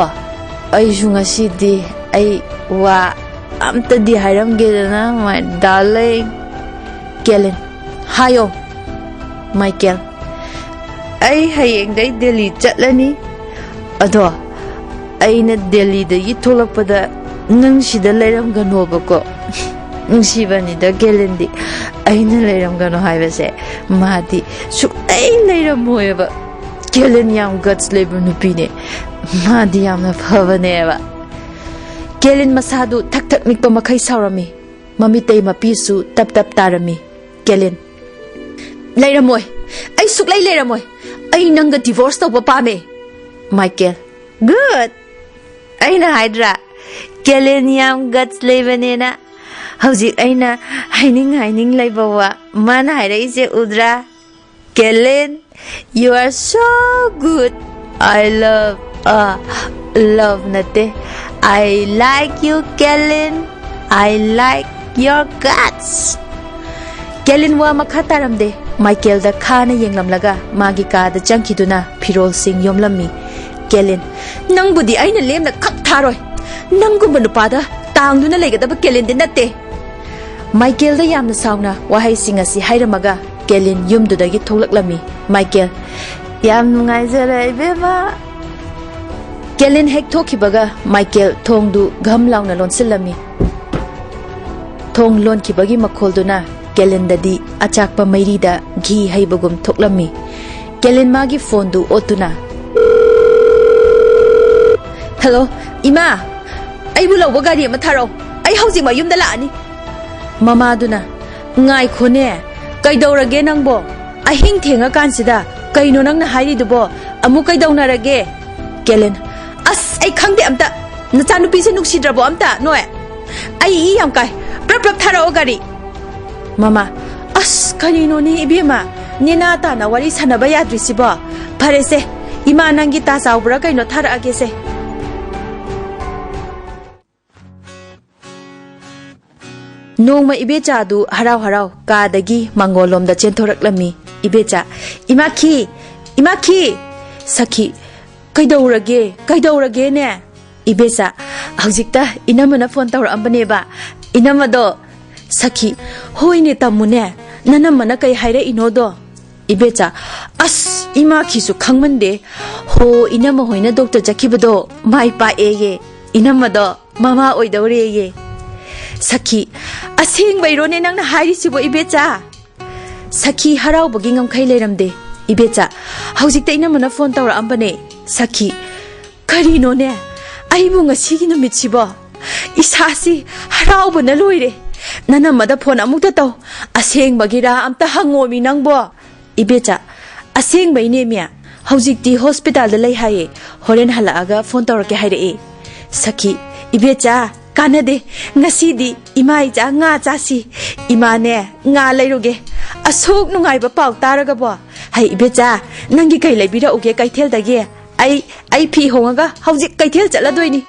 ꯑꯩꯁꯨ ꯉꯁꯤꯗꯤ ꯑꯩ ꯋꯥ ꯑꯝꯇꯗꯤ ꯍꯥꯏꯔꯝꯒꯦꯗꯅ, my darling꯫" ꯀꯦꯂꯤꯟ, "ꯍꯥꯏꯌꯣ꯫" ꯃꯥꯏꯀꯦꯜ, "ꯑꯩ ꯍꯌꯦꯡꯗꯩ ꯗꯦꯜꯂꯤ ꯆꯠꯂꯅꯤ꯫ ꯑꯗꯣ ꯑꯩꯅ ꯗꯦꯜꯂꯤꯗꯒꯤ ꯊꯣꯛꯂꯛꯄꯗ ꯅꯪ ꯁꯤꯗ ꯂꯩꯔꯝꯒꯅꯣꯕꯀꯣ꯫" ꯅꯨꯡꯁꯤꯕꯅꯤꯗ ꯀꯦꯂꯤꯟꯗꯤ꯫ ꯑꯩꯅ ꯂꯩꯔꯝꯒꯅꯣ ꯍꯥꯏꯕꯁꯦ ꯃꯥꯗꯤ ꯁꯨꯛꯂꯩ ꯂꯩꯔꯝꯃꯣꯏꯕ꯫ ꯀꯦꯂꯤꯟ ꯌꯥꯝ guts ꯂꯩꯕ ꯅꯨꯄꯤꯅꯦ꯫ ꯃꯥꯗꯤ ꯌꯥꯝꯅ ꯐꯕꯅꯦꯕ꯫ ꯀꯦꯂꯤꯟ ꯃꯁꯥꯗꯨ ꯊꯛ ꯊꯛ ꯅꯤꯛꯄ ꯃꯈꯩ ꯁꯥꯎꯔꯝꯃꯤ꯫ ꯃꯃꯤꯇꯩ ꯃꯄꯤꯁꯨ ꯇꯞ ꯇꯞ ꯇꯥꯔꯝꯃꯤ꯫ ꯀꯦꯂꯤꯟ, "ꯂꯩꯔꯝꯃꯣꯏ꯫ ꯑꯩ ꯁꯨꯛꯂꯩ ꯂꯩꯔꯝꯃꯣꯏ꯫ ꯑꯩ ꯅꯪꯒ divorce ꯇꯧꯕ ꯄꯥꯝꯃꯦ꯫" Michael, "Good꯫ ꯑꯩꯅ ꯍꯥꯏꯗ꯭ꯔꯥ, ꯀꯦꯂꯤꯟ ꯌꯥꯝ guts ꯂꯩꯕꯅꯦꯅ꯫ ꯍꯧꯖꯤꯛ ꯑꯩꯅ ꯍꯥꯏꯅꯤꯡ ꯍꯥꯏꯅꯤꯡ ꯂꯩꯕ ꯋꯥ ꯃꯥꯅ ꯍꯥꯏꯔꯛꯏꯁꯦ ꯎꯗ꯭ꯔꯥ? Kellen, you are so good. I love, uh, love ꯅꯠꯇꯦ꯫ I like you, Kellen. I like your guts." ꯀꯦꯂꯤꯟ ꯋꯥ ꯃꯈꯥ ꯇꯥꯔꯝꯗꯦ꯫ ꯃꯥꯏꯀꯦꯜꯗ ꯈꯥꯅ ꯌꯦꯡꯂꯝꯂꯒ ꯃꯥꯒꯤ ꯀꯥꯗ ꯆꯪꯈꯤꯗꯨꯅ ꯐꯤꯔꯣꯜꯁꯤꯡ ꯌꯣꯝꯂꯝꯃꯤ꯫ ꯀꯦꯂꯤꯟ, "ꯅꯪꯕꯨꯗꯤ ꯑꯩꯅ ꯂꯦꯝꯅ ꯈꯛ ꯊꯥꯔꯣꯏ꯫ ꯅꯪꯒꯨꯝꯕ ꯅꯨꯄꯥꯗ ꯇꯥꯡꯗꯨꯅ ꯂꯩꯒꯗꯕ ꯀꯦꯂꯤꯟꯗꯤ ꯅꯠꯇꯦ꯫" ꯃꯥꯏꯀꯦꯜꯗ ꯌꯥꯝꯅ ꯁꯥꯎꯅ ꯋꯥꯍꯩꯁꯤꯡ ꯑꯁꯤ ꯍꯥꯏꯔꯝꯃꯒ ꯀꯦꯂꯤꯟ ꯌꯨꯝꯗꯨꯗꯒꯤ ꯊꯣꯛꯂꯛꯂꯝꯃꯤ꯫ ꯃꯥꯏꯀꯦꯜ, "ꯌꯥꯝ ꯅꯨꯡꯉꯥꯏꯖꯔꯦ, ꯏꯕꯦꯝꯃ꯫" ꯀꯦꯂꯤꯟ ꯍꯦꯛ ꯊꯣꯛꯈꯤꯕꯒ ꯃꯥꯏꯀꯦꯜ ꯊꯣꯡꯗꯨ ꯘꯝ ꯂꯥꯎꯅ ꯂꯣꯟꯁꯤꯜꯂꯝꯃꯤ꯫ ꯊꯣꯡ ꯂꯣꯟꯈꯤꯕꯒꯤ ꯃꯈꯣꯜꯗꯨꯅ ꯀꯦꯂꯤꯟꯗꯗꯤ ꯑꯆꯥꯛꯄ ꯃꯩꯔꯤꯗ ꯘꯤ ꯍꯩꯕꯒꯨꯝ ꯊꯣꯛꯂꯝꯃꯤ꯫ ꯀꯦꯂꯤꯟ ꯃꯥꯒꯤ ꯐꯣꯟꯗꯨ ꯑꯣꯠꯇꯨꯅ, "ꯍꯜꯂꯣ, ꯏꯃꯥ, ꯑꯩꯕꯨ ꯂꯧꯕ ꯒꯥꯔꯤ ꯑꯃ ꯊꯥꯔꯛꯑꯣ꯫ ꯑꯩ ꯍꯧꯖꯤꯛꯃꯛ ꯌꯨꯝꯗ ꯂꯥꯛꯑꯅꯤ꯫" ꯃꯃꯥꯗꯨꯅ, "ꯉꯥꯏꯈꯣꯅꯦ, ꯀꯩꯗꯧꯔꯒꯦ ꯅꯪꯕꯣ? ꯑꯍꯤꯡ ꯊꯦꯡꯉꯀꯥꯟꯁꯤꯗ ꯀꯩꯅꯣ ꯅꯪꯅ ꯍꯥꯏꯔꯤꯗꯨꯕꯣ? ꯑꯃꯨꯛ ꯀꯩꯗꯧꯅꯔꯒꯦ?" ꯀꯦꯂꯦꯟ, "ꯑꯁ, ꯑꯩ ꯈꯪꯗꯦ ꯑꯝꯇ꯫ ꯅꯆꯥꯅꯨꯄꯤꯁꯦ ꯅꯨꯡꯁꯤꯗ꯭ꯔꯕꯣ ꯑꯝꯇ ꯅꯣꯏ? ꯑꯩ ꯏ ꯌꯥꯝ ꯀꯥꯏ꯫ ꯄ꯭ꯔꯞ ꯄ꯭ꯔꯞ ꯊꯥꯔꯛꯑꯣ ꯒꯥꯔꯤ꯫" ꯃꯃꯥ, "ꯑꯁ, ꯀꯔꯤꯅꯣꯅꯦ ꯏꯕꯦꯝꯃ? ꯅꯦꯅꯥ ꯇꯥꯅ ꯋꯥꯔꯤ ꯁꯥꯟꯅꯕ ꯌꯥꯗ꯭ꯔꯤꯁꯤꯕꯣ? ꯐꯔꯦꯁꯦ, ꯏꯃꯥ ꯅꯪꯒꯤ ꯇꯥ ꯆꯥꯎꯕ꯭ꯔꯥ ꯀꯩꯅꯣ ꯊꯥꯔꯛꯑꯒꯦꯁꯦ꯫" ꯅꯣꯡꯃ ꯏꯕꯦꯆꯥꯗꯨ ꯍꯔꯥꯎ ꯍꯔꯥꯎ ꯀꯥꯗꯒꯤ ꯃꯥꯡꯒꯣꯜꯂꯣꯝꯗ ꯆꯦꯟꯊꯣꯔꯛꯂꯝꯃꯤ꯫ ꯏꯕꯦꯆꯥ, "ꯏꯃꯥꯈꯤ! ꯏꯃꯥꯈꯤ!" ꯁꯈꯤ, "ꯀꯩꯗꯧꯔꯒꯦ? ꯀꯩꯗꯧꯔꯒꯦꯅꯦ?" ꯏꯕꯦꯆꯥ, "ꯍꯧꯖꯤꯛꯇ ꯏꯅꯝꯃꯅ ꯐꯣꯟ ꯇꯧꯔꯛꯑꯝꯕꯅꯦꯕ, ꯏꯅꯝꯃꯗꯣ꯫" ꯁꯈꯤ, "ꯍꯣꯏꯅꯦ, ꯇꯝꯃꯨꯅꯦ, ꯅꯅꯝꯃꯅ ꯀꯩ ꯍꯥꯏꯔꯛꯏꯅꯣꯗꯣ?" ꯏꯕꯦꯆꯥ, "ꯑꯁ, ꯏꯃꯥꯈꯤꯁꯨ ꯈꯪꯃꯟꯗꯦ꯫ ꯍꯣ, ꯏꯅꯝꯃ ꯍꯣꯏꯅ ꯗꯣꯛꯇꯔ ꯆꯠꯈꯤꯕꯗꯣ ꯃꯥꯏ ꯄꯥꯛꯑꯦꯌꯦ, ꯏꯅꯝꯃꯗꯣ ꯃꯃꯥ ꯑꯣꯏꯗꯧꯔꯦꯌꯦ꯫" ꯁꯈꯤ, "ꯑꯁꯦꯡꯕꯩꯔꯣꯅꯦ ꯅꯪꯅ ꯍꯥꯏꯔꯤꯁꯤꯕꯣ, ꯏꯕꯦꯆꯥ?" ꯁꯈꯤ ꯍꯔꯥꯎꯕꯒꯤ ꯉꯝꯈꯩ ꯂꯩꯔꯝꯗꯦ꯫ ꯏꯕꯦꯆꯥ, "ꯍꯧꯖꯤꯛꯇ ꯏꯅꯝꯃꯅ ꯐꯣꯟ ꯇꯧꯔꯛꯑꯝꯕꯅꯦ꯫" ꯁꯈꯤ, ꯀꯔꯤꯅꯣꯅꯦ? ꯑꯩꯕꯨ ꯉꯁꯤꯒꯤ ꯅꯨꯃꯤꯠꯁꯤꯕꯣ? ꯏꯁꯥꯁꯤ ꯍꯔꯥꯎꯕꯅ ꯂꯣꯏꯔꯦ꯫ ꯅꯅꯝꯃꯗ ꯐꯣꯟ ꯑꯃꯨꯛꯇ ꯇꯧ꯫ ꯑꯁꯦꯡꯕꯒꯤꯔꯥ ꯑꯝꯇ ꯍꯪꯉꯣꯃꯤ ꯅꯪꯕꯣ꯫ ꯏꯕꯦꯆꯥ, ꯑꯁꯦꯡꯕꯩꯅꯦꯃꯤ꯫ ꯍꯧꯖꯤꯛꯇꯤ ꯍꯣꯁꯄꯤꯇꯥꯜꯗ ꯂꯩ ꯍꯥꯏꯌꯦ꯫ ꯍꯣꯔꯦꯟ ꯍꯜꯂꯛꯑꯒ ꯐꯣꯟ ꯇꯧꯔꯛꯀꯦ ꯍꯥꯏꯔꯛꯑꯦ꯫ ꯁꯈꯤ, ꯏꯕꯦꯆꯥ, ꯀꯥꯟꯅꯗꯦ꯫ ꯉꯁꯤꯗꯤ ꯏꯃꯥ ꯏꯆꯥ ꯉꯥ ꯆꯥꯁꯤ꯫ ꯏꯃꯥꯅꯦ, ꯉꯥ ꯂꯩꯔꯨꯒꯦ꯫ ꯑꯁꯨꯛ ꯅꯨꯡꯉꯥꯏꯕ ꯄꯥꯎ ꯇꯥꯔꯒꯕꯣ꯫ ꯍꯩ, ꯏꯕꯦꯆꯥ, ꯅꯪꯒꯤ ꯀꯩ ꯂꯩꯕꯤꯔꯛꯎꯒꯦ ꯀꯩꯊꯦꯜꯗꯒꯤ? ꯑꯩ, ꯑꯩ ꯐꯤ ꯍꯣꯡꯉꯒ ꯍꯧꯖꯤꯛ ꯀꯩꯊꯦꯜ ꯆꯠꯂꯗꯣꯏꯅꯤ꯫